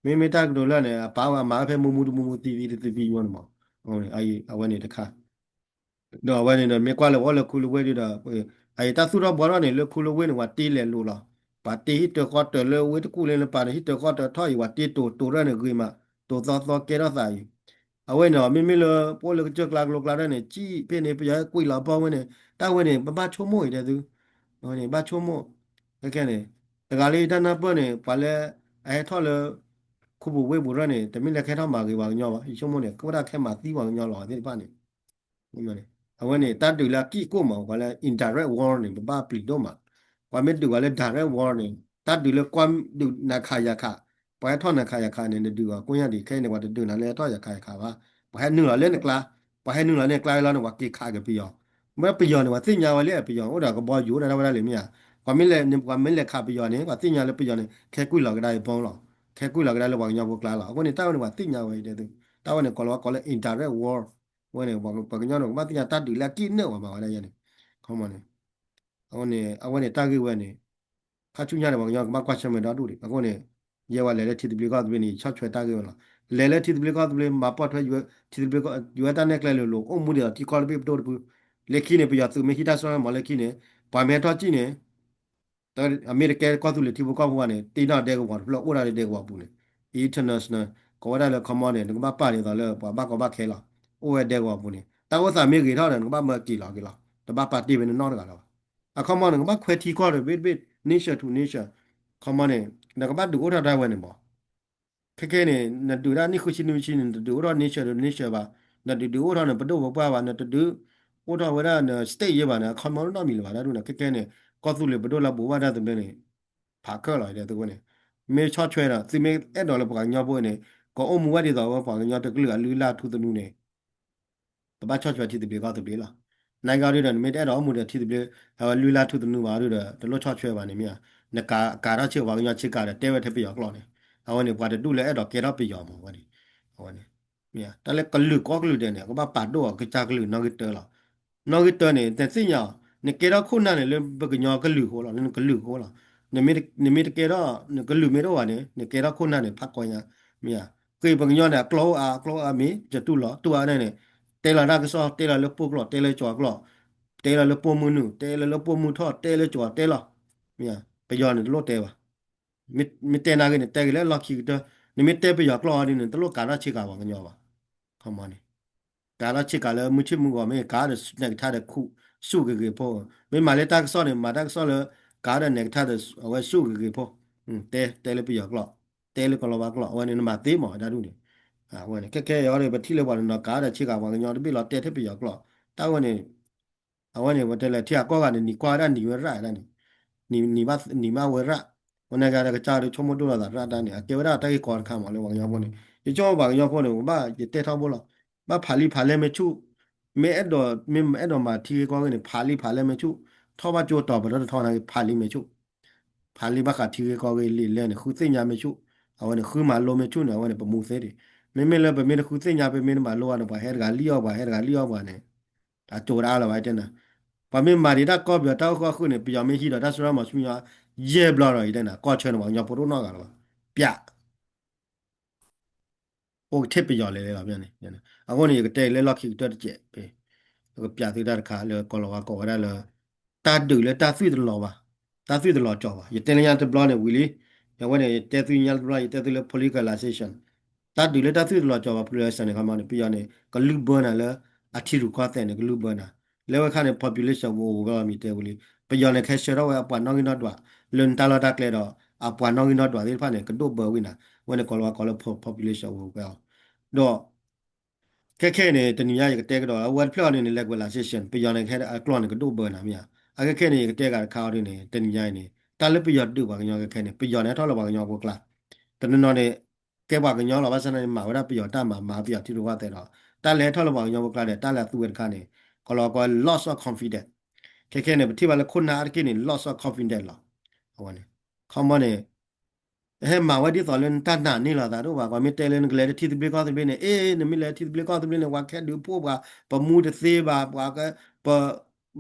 မ့မ့ၢ်တၢ်ကတိၤလၢာ်န့ၣ် အပာ်ဝဲအမၤဝဲဖဲမူမူတမူမူသံသံတသံသံယိန့ၣ်မး အဝဲန့ၣ်တခါ ဒီးအဝဲန့ၣ်ဒီး မ့ၢ်ကွၢ်လၢပှၤအိၣ်လၢခူလၢဝ့ၢ်ဒုဒီး အအံၤတၢ်သူၣ်ထီၣ်ဘှီထီၣ်န့ၣ် လၢခူလၢဝ့ၢ်န့ၣ် ပှၤတ့လဲၤလိာ်လီၤ. ပှၤတ့ဟံၣ်တၢၤဃီတၢၤလၢဝ့ၢ်တကူၣ်လၢလၢပာ်ဒီးဟံၣ်တၢၤဃီတၢၤထီၣ်အံၤ ပှၤတ့တိၤတိၤတၢ်န့ၣ်ဂ့ၤမး တိၤသီသီကဲထီၣ်သးအံၤ အဝဲန့ၣ် မ့မ့ၢ်လၢပအိၣ်လၢကစၢၢ်ကျါကျိကျါဒၣ်န့ၣ် စံၣ်ဖဲန့ၣ် ပယီၤဟဲကွံာ်လီၤဘီဝဲန့ၣ် တၢ်ဝဲန့ၣ် ပဘၣ်ဆိကမိၣ်အံၤတဲသု ဘၣ်ဆိကမိၣ် ခဲခဲန့ၣ် တဂၤလၢယတၢ်နၢ်ပၢၢ်န့ၣ် ပှၤလၢအဟဲထီၣ်လၢ ခူပူၤဝ့ၢ်ပူၤရၢၢ်န့ၣ် တမ့ၢ်လၢခဲထီၣ်မၤဂ့ၤပှၤကညီဘၣ် ယဆိကမိၣ်န့ၣ် ကဝဲဒၣ်ခဲမၤသံပှၤကညီလီၤသ့ၣ်တဖၣ်န့ၣ် အဝဲန့ၣ် တၢ်ဒုးလၢအကံၢ်ကိၣ်မး ပှၤလၢ indirect war န့ၣ် ပဘၣ်ပျံၤဒိၣ်မး ပှၤမ့ၢ်ဒုးပှၤလၢ direct war န့ၣ် တၢ်ဒုးလၢကွၢ်ဒုးနၤခးယၤခး ပှၤဟဲထီၣ်နၤခးယၤခးန့ၣ် နဒုးအီၤကိညါဒံး ခဲအံၤန့ၣ် ပှၤတဒုးနၤလၢဟဲထီၣ်ယၤခးယၤခးဘၣ် ပှၤဟဲနုာ်လီၤလၢနကျါ ပှၤဟဲနုာ်လီၤလၢနကျါလီၤန့ၣ် ပှၤက့ၤခးက့ၤပယီၤ မ့ၢ်ပယီၤန့ၣ် ပှၤသ့ၣ်ညါဝဲလၢပယီၤ အိၣ်ဒီးကဘီယူၤ အိၣ်ဒီးတၢ်ဝဲဒၣ်လံမ့ၢ်ဧါ ပှၤမ့ၢ်လဲၤ ပှၤမ့ၢ်လဲၤခးပယီၤန့ၣ် ပှၤသ့ၣ်ညါလၢပယီၤန့ၣ် ခဲကွံာ်လီၤကဒါအံၤဘီလီၤ ခဲကွံာ်လီၤကဒါလၢပှၤကညီဖိကျါလီၤ အဃိန့ၣ် တၢ်ဝဲန့ၣ် ပှၤသ့ၣ်ညါဝဲတဲသု တၢ်ဝဲန့ၣ် ကိးလီၤဝဲကိးလၢ indirect war အဝဲန့ၣ် ပှၤကညီန့ၣ် ကဘၣ်သ့ၣ်ညါတၢ်ဒုးလၢအကံၢ်နၢၣ်ပှၤမၤဝဲဒၣ်ယဲန့ၣ် ခီမီန့ၣ် အဝဲန့ၣ် အဝဲန့ၣ်တၢ်ဂ့ၢ်ဝဲန့ၣ် ခါဆူညါန့ၣ် ပှၤကညီကဘၣ်ကွၢ်ဆၢၣ်မဲာ်ဒီဒူၣ်ဒံး အဃိန့ၣ် ယဲဝဲလဲၤလၢထံသဘျ့ကီၢ်သဘျ့န့ၣ် ယဆီၣ်ထွဲတၢ်ဂ့ၢ်ဝဲလီၤ လဲၤလၢထံသဘျ့ကီၢ်သဘျ့ မၤပိာ်ထွဲ ထံသဘျ့ကီၢ် ယွဲတၢ်နဲၣ်ကျဲလိၤလိၤ အိၣ်မူဒံးဒီးထံကီၢ်တဘ့ၣ်ပဒိၣ်တဖု လၢခံန့ၣ် ပယီၤသုးမ့ၢ်ဟံးတၢ်စိတၢ်ကမီၤလၢခံန့ၣ် ပှၤမ့ၢ်ဟဲထီၣ်စံၣ်န့ၣ် အမ့ၢ်တကဲကီၢ်သူလ့ၤထံဖိကီၢ်ဖိဘၣ်န့ၣ် တ့ထီၣ်ဒဲကဝီၤတဖျၢၣ်အိၣ်ဒၣ်လၢဒဲကဝီၤပူၤန့ၣ် international ကိးဝဲဒၣ်လၢ ခီမီန့ၣ် နကဘၣ်ပာ်ဒ်သိးလၢပှၤဘၣ်ကီဘၣ်ခဲလီၤ အိၣ်ဝဲဒဲကဝီၤပူၤန့ၣ် တၢ်အိၣ်သးမ့ၢ်ဂ့ၤထီၣ်ဒီး နကဘၣ်မၢက့ၤလီၤက့ၤလီၤ တဘၣ်ပာ်တ့ၢ်ဖဲန့ၣ်နီတဂၤလၢၤဘၣ် အခီမီန့ၣ် ကဘၣ်ခွဲထံကီၢ်တဘ့ၣ်တဘ့ၣ် nation to nation ခီမီန့ၣ် နကဘၣ်ဒုးအိၣ်ထီၣ်တၢ်ဝဲန့ၣ်မး ခဲခဲန့ၣ် နဒုးတၢ်နံၣ်ဃုဆံနွံဆံန့ၣ် နတဒုးအိၣ်ထီၣ် nation to nation ဘၣ်, နတဒုးအိၣ်ထီၣ်နပဒိၣ်ပပှၢ်ဘၣ်, နတဒုးအိၣ်ထီၣ်ဝဲဒၣ်န state ယဲဘၣ်န့ၣ် အခီမီနီတမံၤလၢၤဘၣ် တၢ်ဒ်န့ၣ် ခဲခဲန့ၣ် ကီၢ်သူလ့ၤပဒိၣ်လၢဘူးဘၣ်တၢ်သဘျ့န့ၣ် ဖးခဲလီၤ တဲသုဝဲန့ၣ် မ့ၢ်ဆီၣ်ထွဲဒီး သုမ့ၢ်အဲၣ်ဒိးလၢပှၤကညီဖိန့ၣ် ကအိၣ်မူဝဲဒ်သိးဝဲပှၤကညီတကလုာ်အလုၢ်အလၢ်ထူသနူန့ၣ် ပဘၣ်ဆီၣ်ထွဲထံသဘျ့ကီၢ်သဘျ့လီၤ. နာ်က့အီၤဒ်ဒီး နမ့ၢ်တအဲၣ်ဒိးအိၣ်မူဒီးထံသဘျ့ အဝဲလုၢ်လၢ်ထူသနူဘၣ်ဒ်ဒီး တလိၣ်ဆီၣ်ထွဲဘၣ်န့ၣ်မ့ၢ်ဧါ, နကးကးထီၣ်ဆ့ပှၤကညီဆ့ကၤဒီး တဲဝဲထဲပယီၤကျိာ်န့ၣ်, အဝဲန့ၣ် ပှၤတဒူၣ်လၢအဲၣ်ဒိးကဲထီၣ်ပယီၤမးဝဲန့ၣ်, အဝဲန့ၣ် တၢ်လၢကလုာ်ကိးကလုာ်ဒဲးန့ၣ် ကဘၣ်ပာ်ဒိၣ်အီၤကစၢ်ကလုာ်နီၣ်ဂံၢ်တၢလီၤ. နီၣ်ဂံၢ်တၢန့ၣ် နသ့ၣ်ညါအီၤ နကဲထီၣ်ခိၣ်နၢ်န့ၣ် လၢပကညီကလုာ်အဃိလီၤ, လၢနကလုာ်အဃိလီၤ. နမ့ၢ်တကဲထီၣ် နကလုာ်မ့ၢ်တအိၣ်ဘၣ်န့ၣ် နကဲထီၣ်ခိၣ်နၢ်န့ၣ် ဖးကီညါ, မ့ၢ်ဧါ. ဃ့ပကညီန့ၣ် အကျိာ်အိၣ်အါ အကျိာ်အိၣ်အါမ့ၢ် ယတူၢ်လီၤ တူၢ်အါန့ၣ်န့ၣ် တဲလီၤတၢ်ကစီၣ် တဲလီၤလၢပှိၢ်ကျိာ် တဲလၢကၠီၤကျိာ် တဲလီၤလၢပှိၢ်မုၢ်နုာ် တဲလၢလၢပှိၢ်မုၢ်ထီၣ် တဲလၢကၠီၤတဲလီၤ, မ့ၢ်ဧါ. ပယီၤန့ၣ် တလိၣ်တဲဘၣ် မ့ၢ်တဲနာ်က့န့ၣ် တဲက့ၤလၢလီၢ်ခံကတၢၢ်, နမ့ၢ်တဲပယီၤကျိာ်အီၤဒ်န့ၣ် တလိၣ်ကးထီၣ်ဆ့ကၤပှၤကညီဘၣ်. ခီမီန့ၣ် ကးထီၣ်ဆ့ကၤလၢမုၢ်ဆ့ၣ်မုၢ်ဂီၤမ့ၢ်ကးဒီးနဲကထါဒီးခူၣ်ဆူၣ်ဂ့ၤဂ့ၤဖိ, မ့ၢ်မၤလၢတၢ်ကစီၣ်န့ၣ် မၤတၢ်ကစီၣ်လၢ ကးဒီးနဲကထါဒီးအဝဲဆူၣ်ဂ့ၤဂ့ၤဖိ, တဲ တဲလၢပယီၤကျိာ်, တဲလၢကီၤလၤဝါကျိာ် အဝဲန့ၣ် နမၤသ့မးတၢ်ဒ်န့ၣ်, အဝဲန့ၣ် ခဲခဲအံၤဒီး ပထံၣ်လၢပှၤတနီၤကးဒီးဆ့ကၤပှၤကညီတဘ့ၣ်လီၤ တဲထဲပယီၤကျိာ်, တၢ်ဝဲန့ၣ် အဝဲန့ၣ် ပတဲလၢထံအကီၢ်ဂၤန့ၣ် နံၤကွၢ်ဝဲဒၣ်နံၤဝဲရၣ်ဒၣ်န့ၣ်, နံၤဘၣ်ဝဲရၣ်, ဝဲန့ၣ်ကဒီးကစၢ်ဒီးဆိကမိၣ်ဒိၣ်လီၤသးရၣ်တၢ်န့ၣ် အကဲဝဲဒၣ်တၢ်ဂ့ၢ်ကီတခါမးလၢပှၤကညီဖိန့ၣ်, ယဆိကမိၣ်ပှၤကညီဖိန့ၣ် ကဘၣ်ယတဲထီဘိလီၤ, ဘၣ်ဖးလံာ်ဖးလဲၢ်မ့ၢ်ဆူၣ်, မ့ၢ်အဲၣ်ဒိး မ့ၢ်အဲၣ်ဒိးမၤထံဂ့ၢ်ကီၢ်ဂ့ၢ်န့ၣ် ဖးလံာ်ဖးလဲၢ်မ့ၢ်ဆူၣ်, ထီၣ်ဘၣ်ကၠိတီၤပတၢ်တထီနာ်က့ ဖးလံာ်မ့ၢ်ဆူၣ် ဖးလံာ်ဘၣ်ဃးထံဂ့ၢ်ကီၢ်ဂ့ၢ်လံာ်လဲၢ်န့ၣ် ဃုသ့ၣ်ညါမ့ၢ်ဆူၣ်, အဝဲန့ၣ် ဃုမၤလိမ့ၢ်ဆူၣ်န့ၣ် အဝဲန့ၣ် ပမူသ့ဒံး, မ့မ့ၢ်လၢပမ့ၢ်တဃုသ့ၣ်ညါ ပမ့ၢ်တမၤလိဘၣ်န့ၣ် ပှၤဟဲတဂၤလံၣ်အီၣ် ပှၤဟဲတဂၤလံၣ်အီၣ်ပှၤန့ၣ်, အကၠိတအါလၢၤဘၣ်တဲနၤ, ပှၤမ့ၢ်မၤဒံးတၢ်ကီၢ်ပယီၤတၢ်အိၣ်ဃီအိၣ်ဃုာ်န့ၣ် ပယီၤမ့ၢ်ဟံးဒီးတၢ်စိတၢ်ကမီၤဆူညါ ယဲၢ်ဘျီဒီး ယတဲနၤ ကီၢ်ဆၢန့ၣ် ပှၤကညီဖိတအိၣ်နီတဂၤလၢၤဘၣ်, ပျး အိၣ်ကထ့ၣ်ပယီၤလဲၤလဲၤလီၤန့ၣ်, အဃိန့ၣ် ယကတဲလၢလီၢ်ခံကတၢၢ်တစဲး, ယကပျးသုတၢ်တခါလၢကီၤလၤဝါကိးဝဲဒၣ်လၢ တၢ်ဒုးလၢတၢ်သွံၣ်တလီၤဘၣ်, တၢ်သွံၣ်တလီၤကၠီၤဘၣ်, ယတဲလၢညါတဘျီန့ၣ်ဝံၤလံ, အဝဲန့ၣ် ယတဲသုညါတဘျီ ယတဲသုလၢ politicalization တၢ်ဒုးလၢတၢ်သွံၣ်တလီၤကၠီၤဘၣ် politicalization န့ၣ် ခီမီန့ၣ် ပယီၤန့ၣ် ကလုၢ်ဘၢနၤလၢ အထံရူၢ်ကီၢ်သဲးန့ၣ် ကလုၢ်ဘၢနၤ, လၢဝဲခါန့ၣ် population ဝဲအိၣ်ဝဲမံၤတဲဝံၤလံ, ပယီၤန့ၣ် ကဟဲဆှၢထီၣ်ဝဲအပှၤနီၣ်ဂံၢ်နီၣ်ဒွး လၢနတၢ်လီၢ်တၢ်ကျဲဒီး အပှၤနီၣ်ဂံၢ်နီၣ်ဒွးသ့ၣ်တဖၣ်န့ၣ် ကဒိၣ်ဘၢဝံၤနၤ, အဝဲန့ၣ် ကီၤလၤဝါကိးလၢ population ဝဲအိၣ်ဝဲအီၤ, ဒီး ခဲခဲအံၤန့ၣ် တနံၤညါယကတဲကဒီး အဝဲတဖျၢၣ်အီၤဒ်န့ၣ် လၢ globalization ပယီၤန့ၣ် ကဟဲအကျိာ်န့ၣ် ကဒိၣ်ဘၢနၤမ့ၢ်ဧါ, အခဲခဲန့ၣ် ယကတဲဂၤတခါအီၤဒ်န့ၣ် တနံၤညါအံၤန့ၣ် တၢ်လၢပယီၤဒုးပှၤကညီခဲခဲန့ၣ် ပယီၤန့ၣ်ဟဲထီၣ်လၢပှၤကညီဖိကျါ, တနီၤနီၤန့ၣ် ကဲပှၤကညီလီၤ ဘၣ်ဆၣ်န့ၣ် မၤဝဲဒၣ်ပယီၤတၢ်မၤ မၤပယီၤထံရူၢ်ကီၢ်သဲးဒီး တၢ်လဲၤဟဲထီၣ်လၢပှၤကညီဖိကျါဒီး တၢ်လဲၤသူဝဲတခါန့ၣ် ကီၤလၤဝါကိး loss of confidence, ခဲခဲန့ၣ် ပထံၣ်ဘၣ်လၢခိၣ်နၢ်အါတက့ၢ်န့ၣ် loss of confidence လီၤ, အဝဲန့ၣ် ခီမီန့ၣ် ဟဲမၤဝဲဒ်သိးလၢနတၢ်နာ်န့ၢ်လိာ်သးတအိၣ်ဘၣ်, ပှၤမ့ၢ်တဲလၢနကလဲၤလၢထံသဘျ့ကီၢ်သဘျ့န့ၣ် အ့ နမ့ၢ်လဲၤထံသဘျ့ကီၢ်သဘျ့န့ၣ် ပှၤခဲဒုးဖှိၣ်ပှၤ, ပမူတသ့ဘၣ်, ပှၤက ပ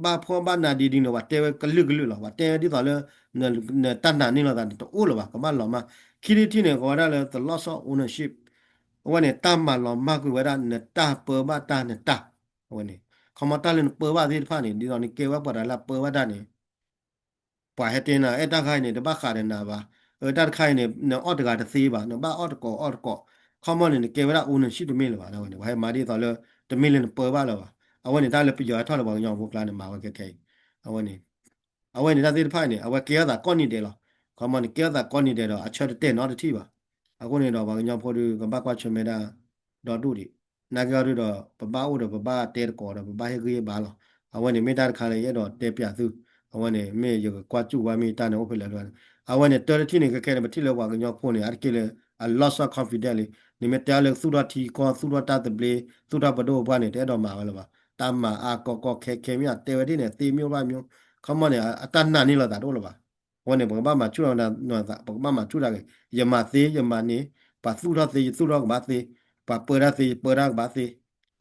ဘၣ်ဖှီၣ်ဘၣ်နးဒ်ဒ်န့ၣ် ပှၤတဲဝဲကလုာ်ကလုာ်လီၤ, ပှၤတဲဝဲဒ်သိးလၢ နတၢ်နာ်န့ၢ်လိာ်သးန့ၣ် တအိၣ်လၢၤဘၣ်, ကဘၣ်လီၤမၢ်, ခံထံၣ်တထံၣ်န့ၣ် ကိးဝဲဒၣ်လၢ the loss of ownership, အဝဲန့ၣ် တၢ်မၤလီၤမၢ်ကွံာ်ဝဲဒၣ် နတၢ်ပၢဘၣ်တၢ်နတၢ်, အဝဲန့ၣ် ခီမီတၢ်လၢနပၢဘၣ်သ့ၣ်တဖၣ်န့ၣ် ဒ်သိးနကဲဝဲပှၤတဂၤလၢအပၢဘၣ်တၢ်န့ၣ် ပှၤဟဲတဲနၤ အဲ တၢ်တခါအံၤန့ၣ် တဘၣ်ဃးဒီးနၤဘၣ်, အၢ တၢ်တခါအံၤန့ၣ် နအီၣ်တဂၤတသ့ဘၣ်, နဘၣ်အီၣ်တကိးအီၣ်တကိး, ခီမီန့ၣ် နကဲဝဲဒၣ် ownership တမ့ၢ်လၢၤဘၣ်, အဝဲန့ၣ် ပှၤဟဲမၤဒ်သိးလၢ တမ့ၢ်လၢနပၢဘၣ်လၢၤဘၣ်, အဝဲန့ၣ် တၢ်လၢပယီၤဟဲထီၣ်လၢပှၤကညီဖိကျါန့ၣ် မၤဝဲခဲခဲအံၤ, အဝဲန့ၣ် အဝဲန့ၣ် တၢ်သ့ၣ်တဖၣ်အံၤန့ၣ် အဝဲကဲထီၣ်သးကိးနံၤဒဲးလီၤ, ခီမီန့ၣ် ကဲထီၣ်သးကိးနံၤဒဲးဒီး အဆၢတတဲာ်နီတထံၣ်ဘၣ်, အဃိန့ၣ်ဒီး ပှၤကညီဖိဒီး ကဘၣ်ကွၢ်ဆၢၣ်မဲာ်ဒၣ် ဒီဒူၣ်ဒံး, နာ်က့အီၤဒုဒီး ပဘၣ်အိၣ်ဒီး ပဘၣ်တဲတကိးဒီး ပဘၣ်ဟ့ၣ်ဂံၢ်ဟ့ၣ်ဘါလီၤ, အဝဲန့ၣ် မ့ၢ်တၢ်တခါလၢယအဲၣ်ဒိးတဲပျးသု, အဝဲန့ၣ် မ့ၢ်ယကကွၢ်စူၣ်ဝဲမ့ၢ်တၢ်န့ၣ်အိၣ်ဖဲလဲၣ်လၢ, အဝဲန့ၣ် တၢ်တထံၣ်န့ၣ် ခဲခဲန့ၣ် ပထံၣ်လၢပှၤကညီဖိန့ၣ် အါတက့ၢ်လၢ အ loss of confidence လံ, နမ့ၢ်တဲအီၤလၢသူၣ်ထီၣ်ထံကီၢ် သူၣ်ထီၣ်တၢ်သဘျ့ သူၣ်ထီၣ်ပဒိၣ်ပပှၢ်န့ၣ် တအဲၣ်ဒိးမၤဝဲလၢၤဘၣ်, တၢ်မၤအါကီကီခဲခဲမ့ၢ် တဲဝဲဒ်န့ၣ် သ့မ့ၢ်အိၣ်ဘၣ်မ့ၢ်, ခီမီန့ၣ် အတၢ်နာ်န့ၢ်လိာ်သးတအိၣ်လၢၤဘၣ်, အဝဲန့ၣ် ပကဘၣ်မၤဆူၣ်ထီၣ်, ပကဘၣ်မၤဆူၣ်တၢ်ဂ့ၤ, ယမၤသ့ယမၤန့ၢ်, ပှၤသူၣ်ထီၣ်သ့ယသူၣ်ထီၣ်ကဘၣ်သ့, ပှၤပၢတၢ်သ့ယပၢတၢ်ကဘၣ်သ့,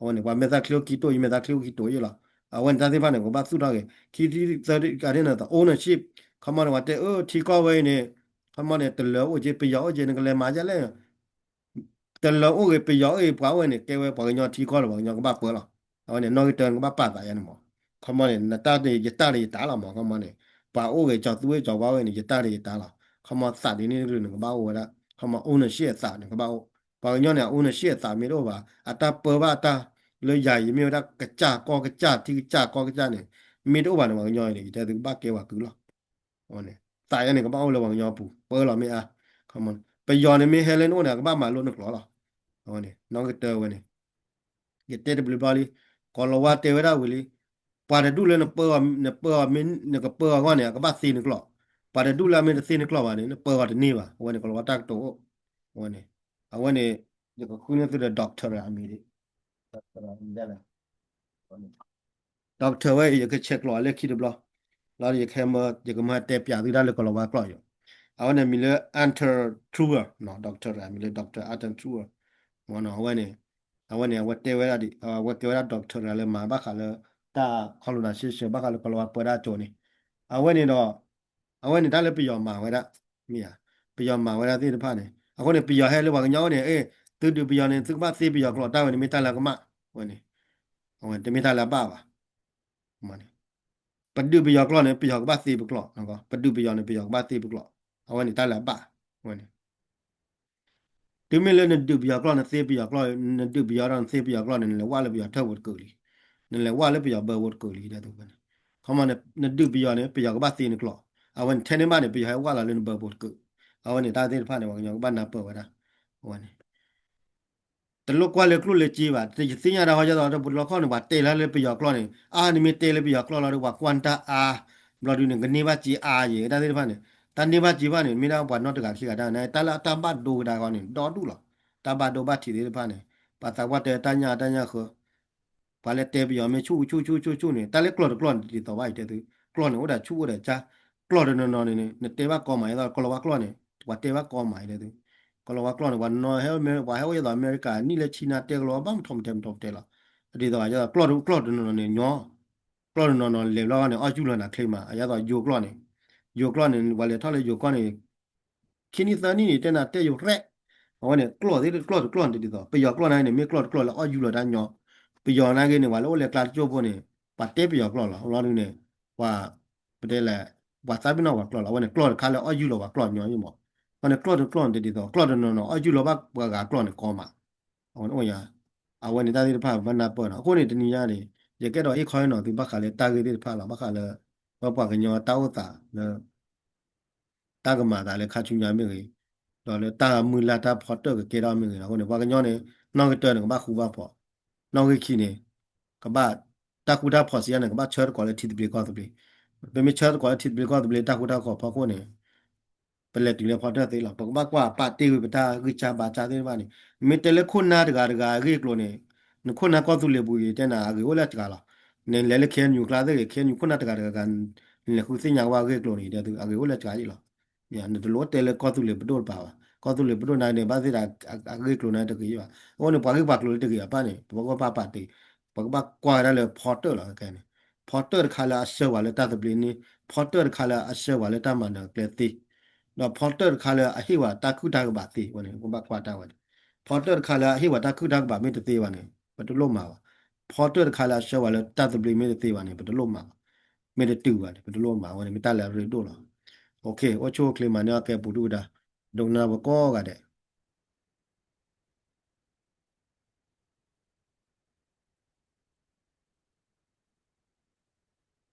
အဝဲန့ၣ် ပှၤမဲာ်သၣ်ချံအိၣ်ခံတိၢ် ယမဲာ်သၣ်ချံအိၣ်ခံတိၢ်ယဲလီၤ, အဝဲန့ၣ် တၢ်သ့ၣ်တဖၣ်န့ၣ် ပကဘၣ်သူၣ်ထီၣ်ဂ့ၤ, ခံထံၣ်သၢထံၣ်န့ၣ် the ownership, ခီမီန့ၣ် ပှၤတဲအၢထံကီၢ်ဝဲအံၤန့ၣ်, ခီမီန့ၣ် တလၢၤအိၣ်က့ၤ ပယီၤအိၣ်က့ၤ နကလဲၤမၤဒ်လဲၣ် တလၢၤအိၣ်ဂ့ၤ ပယီၤအိၣ်ဂ့ၤ ပှၤအိၣ်ဂ့ၤန့ၣ် ကဲဝဲပှၤကညီထံကီၢ်လၢပှၤကညီကဘၣ်ပၢလီၤ, အဝဲန့ၣ် နီၣ်ဂံၢ်တၢန့ၣ် ကဘၣ်ပာ်သးယါန့ၣ်မး, ခီမီန့ၣ် နတၢ်န့ၣ် ယတၢ်န့ၣ်ယတၢ်လီၤမး ခီမီန့ၣ်, ပှၤအိၣ်ဂ့ၤ ကၠီၤသူအိၣ်ဂ့ၤ ကၠီၤဝါအိၣ်ဂ့ၤန့ၣ် ယတၢ်န့ၣ်ယတၢ်လီၤ, ခီမီသးဒ်န့ၣ်တကလုာ်န့ၣ် ကဘၣ်အိၣ်ဝဲဒၣ်, ခီမီ ownership အသးန့ၣ် ကဘၣ်အိၣ်, ပှၤကညီန့ၣ် ownership အသးမ့ၢ်တအိၣ်ဘၣ် အတၢ်ပၢဘၣ်တၢ်လၢယၤယမ့ၢ်ဝဲဒၣ်ကစၢ်ကီၢ်ကစၢ်ထံကစၢ်ကီၢ်ကစၢ်န့ၣ်, မ့ၢ်တအိၣ်ဘၣ်န့ၣ် ပှၤကညီအံၤန့ၣ် ယတဲသုကဘၣ်ကဲပှၤကုလီၤ. အဝဲန့ၣ် သးယဲန့ၣ် ကဘၣ်အိၣ်လၢပှၤကညီပူၤ ပၢလီၤမ့ၢ်အါ, ပယီၤန့ၣ်မ့ၢ်ဟဲလၢနအိၣ်န့ၣ် အကဘၣ်မၤလိနကျိာ်လီၤ. အဝဲန့ၣ် နီၣ်ဂံၢ်တၢဝဲန့ၣ် ယတဲတဘျုးဘျီလံ, ကီၤလၤဝါတဲဝဲဒၣ်ဝံၤလံ, ပှၤတဒူၣ်လၢနပၢအီၤ နပၢအီၤမ့ၢ်နကပၢအီၤအဂီၢ်န့ၣ် အကဘၣ်သ့နကျိာ်, ပှၤတဒူၣ်လၢအမ့ၢ်တသ့နကျိာ်ဘၣ်န့ၣ် နပၢအီၤတန့ၢ်ဘၣ်. အဝဲန့ၣ် ကီၤလၤဝါတၢ်ကတိၤအိၣ်, အဝဲန့ၣ် အဝဲန့ၣ် ယကဃုန့ၢ်သုဒီး doctor အမံၤဒ် doctor ဝဲအံၤ ယကဆဲးကျိးအလၢခံတဘျီ, လီၤယကဟဲမၢ ယကမၢတဲပၠးသုဒၣ်လၢကီၤလၤဝါကျိာ်ယိာ်, အဝဲန့ၣ်မံၤလၢ Arthur Truex နီၤ doctor အမံၤလၢ doctor Arthur Truex မ့ၢ်နီၤ အဝဲန့ၣ် အဝဲန့ၣ် အဝဲတဲဝဲဒၣ်ဒ် အဝဲကဲဝဲဒၣ် doctor လၢမၤဘၣ်ဃးလၢ တၢ် colonization ဘၣ်ဃးလၢကီၤလၤဝါပၢတၢ်ကၠိန့ၣ်, အဝဲန့ၣ်ဒီး အဝဲန့ၣ်တၢ်လၢပယီၤမၤဝဲဒၣ်, မ့ၢ်ဧါ, ပယီၤမၤဝဲဒၣ်သ့ၣ်တဖၣ်န့ၣ် အဃိန့ၣ် ပယီၤဟဲလၢပှၤကညီအိၣ်န့ၣ် အ့ သုဒုးပယီၤန့ၣ် သုကဘၣ်သ့ပယီၤကျိာ်တၢ်ဝဲန့ၣ် မ့ၢ်တၢ်လၢအကမၣ်, အဝဲန့ၣ် အဝဲတမ့ၢ်တၢ်လၢအဘၣ်ဘၣ် ပဒုးပယီၤကျိာ်န့ၣ် ပယီၤကဘၣ်သ့ပကျိာ်, ပဒုးပယီၤန့ၣ် ပယီၤကဘၣ်သ့ပကျိာ်, အဝဲန့ၣ်တၢ်လၢအဘၣ်, အဝဲန့ၣ် တုၤမ့ၢ်လၢနဒုးပယီၤကျိာ် နသ့ပယီၤကျိာ် နဒုးပယီၤဒီးနသ့ပယီၤကျိာ်န့ၣ် နလဲၤဝၣ်လၢပယီၤထၢၣ်ဖိတကုာ်လံ, နလဲၤဝၣ်လၢပယီၤဘၢဖိတကုာ်လံ တဲသုဝဲန့ၣ်, ခီမီန့ၣ် နဒုးပယီၤန့ၣ် ပယီၤကဘၣ်သ့နကျိာ်, အဝဲန့ၣ်ထဲန့ၣ်ဘၣ်န့ၣ် ပယီၤဟဲဝၣ်လီၤလၢနဘၢဖိတကုာ်, အဝဲန့ၣ်တၢ်သ့ၣ်တဖၣ်န့ၣ် ပှၤကညီကဘၣ်နၢ်ပၢၢ်ဝဲဒၣ်, အဝဲန့ၣ် တလိၣ်ကွၢ်လၢကျိၣ်လၢစ့ဘၣ်, ယသ့ၣ်ညါဒၣ်ဟီ ယသိးတပူၤတလီၢ်ခီန့ၣ် ပှၤတဲလၢလၢပယီၤကျိာ်န့ၣ် အါ နမ့ၢ်တဲလၢပယီၤကျိာ်လီၤဒီး ပှၤကွၢ်နတၢ်အါ, ဘျီဒုန့ၣ် ကန့ၢ်ဘၣ်စ့အါယဲၢ် တၢ်သ့ၣ်တဖၣ်န့ၣ်, တၢ်န့ၢ်ဘၣ်စ့ဘၣ်န့ၣ် မ့ၢ်ဒၣ်ပှၤနီတဂၤခံဂၤတၢ်န့ၣ် တၢ်လၢတၢ်ဘၣ်ဒိကဒါဃီန့ၣ် ဒီဒူၣ်လီၤ, တၢ်ဘၣ်ဒိဘၣ်ထံးသ့ၣ်တဖၣ်န့ၣ်, ပှၤသးပှၢ်တဲတၢ်ညၣ်တၢ်ညၣ်ဃၢ ပှၤလၢတဲပယီၤမ့ၢ်ဆူၣ်ဆူၣ်ဆူၣ်ဆူၣ်ဆူၣ်န့ၣ် တၢ်လၢကျိာ်တကျိာ်န့ၣ် ဒ်သိးဘၣ်အံၤတဲသု, ကျိာ်န့ၣ်အိၣ်ဒီးဆူၣ်အိၣ်ဒီးကၠါ, ကျိာ်တနီၤနီၤန့ၣ် နတဲဘၣ်ကီမး ယသိးကီၤလၤဝါကျိာ်န့ၣ် ပှၤတဲဘၣ်ကီမးအံၤတဲသု, ကီၤလၤဝါကျိာ်န့ၣ် ပှၤနီၤဟဲ ပှၤဟဲအိၣ်ယသိးအမဲရကၤ နံၣ်လၢဆံနၤတဲကလီၤ ဘၣ်မထီၣ်မတဲမထီၣ်မတဲလီၤ, ဒ်သိးယသိးကျိာ်တကျိာ်တနီၤနီၤန့ၣ်ညီ ကျိာ်တနီၤနီၤလဲၤဘျီန့ၣ် အီၣ်ယူၢ်လီၤနၤချ့မး အယသိးယိၤကျိာ်န့ၣ်, ယိၤကျိာ်န့ၣ် ပှၤလဲၤထီၣ်လၢယိၤကျိာ်န့ၣ် ခံနံၣ်သၢနံၣ်န့ၣ် တဲနၤတဲယိၤရဲၣ်, အဝဲန့ၣ် ကျိာ်သ့ၣ်တကျိာ်တကျိာ်န့ၣ်ဒ်သိး ပယီၤကျိာ်နာ်က့န့ၣ် မ့ၢ်ကျိာ်တကျိာ်လၢအီၣ်ယူၢ်လီၤတၢ်ညီ, ပယီၤနာ်က့န့ၣ် ပှၤလၢအိၣ်လဲၤကျါတကၠိၢ်ဖိန့ၣ် ပှၤတဲပယီၤကျိာ်လီၤ လီၤဒုန့ၣ် ပှၤ ပတဲလဲၣ် ပှၤသးပ့ၤနီၣ်ပှၤကျိာ်လီၤ အဝဲန့ၣ် ကျိာ်တခါလၢအီၣ်ယူၢ်လီၤပှၤကျိာ်ညီယမး, အဝဲန့ၣ် ကျိာ်တကျိာ်န့ၣ်ဒ်သိး ကျိာ်တနီၤနီၤ အီၣ်ယူၢ်လီၤဘၣ်ပှၤဂၤကျိာ်န့ၣ်ကီမး, အဝဲန့ၣ်အိၣ်ယါ အဝဲန့ၣ်တၢ်သ့ၣ်တဖၣ် ပဘၣ်နၢ်ပၢၢ်နီၤ အဃိန့ၣ်တနံၤညါန့ၣ် ယကအဲၣ်ဒိးဟ့ၣ်ခီဟ့ၣ်နီၤသုဘၣ်ဃးလၢတၢ်ဂ့ၢ်သ့ၣ်တဖၣ်လီၤ ဘၣ်ဃးလၢ ပပှၤကညီတၢ်အိၣ်သးလၢ တၢ်ကမၤသးလၢခါဆူညါမ့ၢ်ဂ့ၤ, ဒီးလၢတၢ်မုၢ်လၢ်တၢ်ဖီတၢၣ်ကကဲထီၣ်မ့ၢ်ဂ့ၤနီၤ အဃိန့ၣ် ပှၤကညီန့ၣ် နီၣ်ဂံၢ်တၢန့ၣ် ကဘၣ်ဃူဘၣ်ဖိး, နီၣ်ဂံၢ်ခံန့ၣ် ကဘၣ် တၢ်ဃူတၢ်ဖိးစံးယါန့ၣ် ကဘၣ်ဆၢတကိးလၢထံသဘျ့ကီၢ်သဘျ့, ပမ့ၢ်ဆၢတကိးလၢထံသဘျ့ကီၢ်သဘျ့ တၢ်ဃူတၢ်ဖိးဖီခိၣ်န့ၣ် ပလဲၤတုၤလၢဖီတၢၣ်သ့လီၤ ပကဘၣ်ကွၢ်ပာ်တ့ၢ်ဝံၤပတၢ်ဂံၢ်စၢ်ဘါစၢ်သ့ၣ်တဖၣ်န့ၣ်, နမ့ၢ်တဲလၢခိၣ်နၢ်တဂၤတဂၤအဂ့ၢ်အကျိၤန့ၣ်, နခိၣ်နၢ်ကီၢ်သူလ့ၤပူၤအံၤတဲနၤအဂ့ၢ်အိၣ်လၢစှၤလီၤ, နလဲၤလၢ K N U ကျါသ့ၣ်ဂ့ၤ K N U ခိၣ်နၢ်တဂၤတဂၤဂၤ နလဲၤဃုသ့ၣ်ညါကဘၣ်အဂ့ၢ်အကျိၤန့ၣ် တဲသုအဂ့ၢ်အိၣ်လၢစှၤယံလီၤ နတလိၣ်တဲလၢကီၢ်သူလ့ၤပဒိၣ်တပၤဘၣ်, ကီၢ်သူလ့ၤပဒိၣ်နာ်က့န့ၣ် ဘၣ်သ့ၣ်သးအဂ့ၢ်အကျိၤနာ်က့တဂ့ၤဘၣ်, အဃိန့ၣ် ပှၤဂ့ၢ်ပှၤကျိၤလၢတဂ့ၤအပၢ်န့ၣ် ပကဘၣ်ပာ်တ့ၢ်, ပကဘၣ်ကွၢ်ဝဲဒၣ်လၢဖီတၢၣ်လီၤခဲန့ၣ်, ဖီတၢၣ်တခါလၢအဆှၢပှၤလၢတၢ်သဘျ့န့ၣ်, ဖီတၢၣ်တခါလၢအဆှၢပှၤလၢတၢ်မၤနၢၤကျဲသ့ ဒီးဖီတၢၣ်တခါလၢအဟ့ၣ်ဝဲတၢ်ခုၣ်တၢ်ကဘးသ့ဝဲန့ၣ် ပကဘၣ်ကွၢ်တၢ်ဝဲန့ၣ်, ဖီတၢၣ်တခါလၢအဟ့ၣ်ဝဲတၢ်ခုၣ်တၢ်ကဘးမ့ၢ်တသ့ဘၣ်န့ၣ် ပတလိၣ်မၤဘၣ်, ဖီတၢၣ်တခါလၢအဆှၢပှၤလၢတၢ်သဘျ့မ့ၢ်တသ့ဘၣ်န့ၣ် ပတလိၣ်မၤဘၣ်, မ့ၢ်တတုၤဘၣ်န့ၣ် ပတလိၣ်မၤဝဲန့ၣ် မ့ၢ်တၢ်လၢအရ့ဒိၣ်လီၤ, အိၣ်ဆူၣ်အိၣ်ချ့မၤန့ၢ်အီၣ်ကဲပူၤဒုၣ်ပဒါ, ဒိကနၣ်ပကိးဂၤဒဲး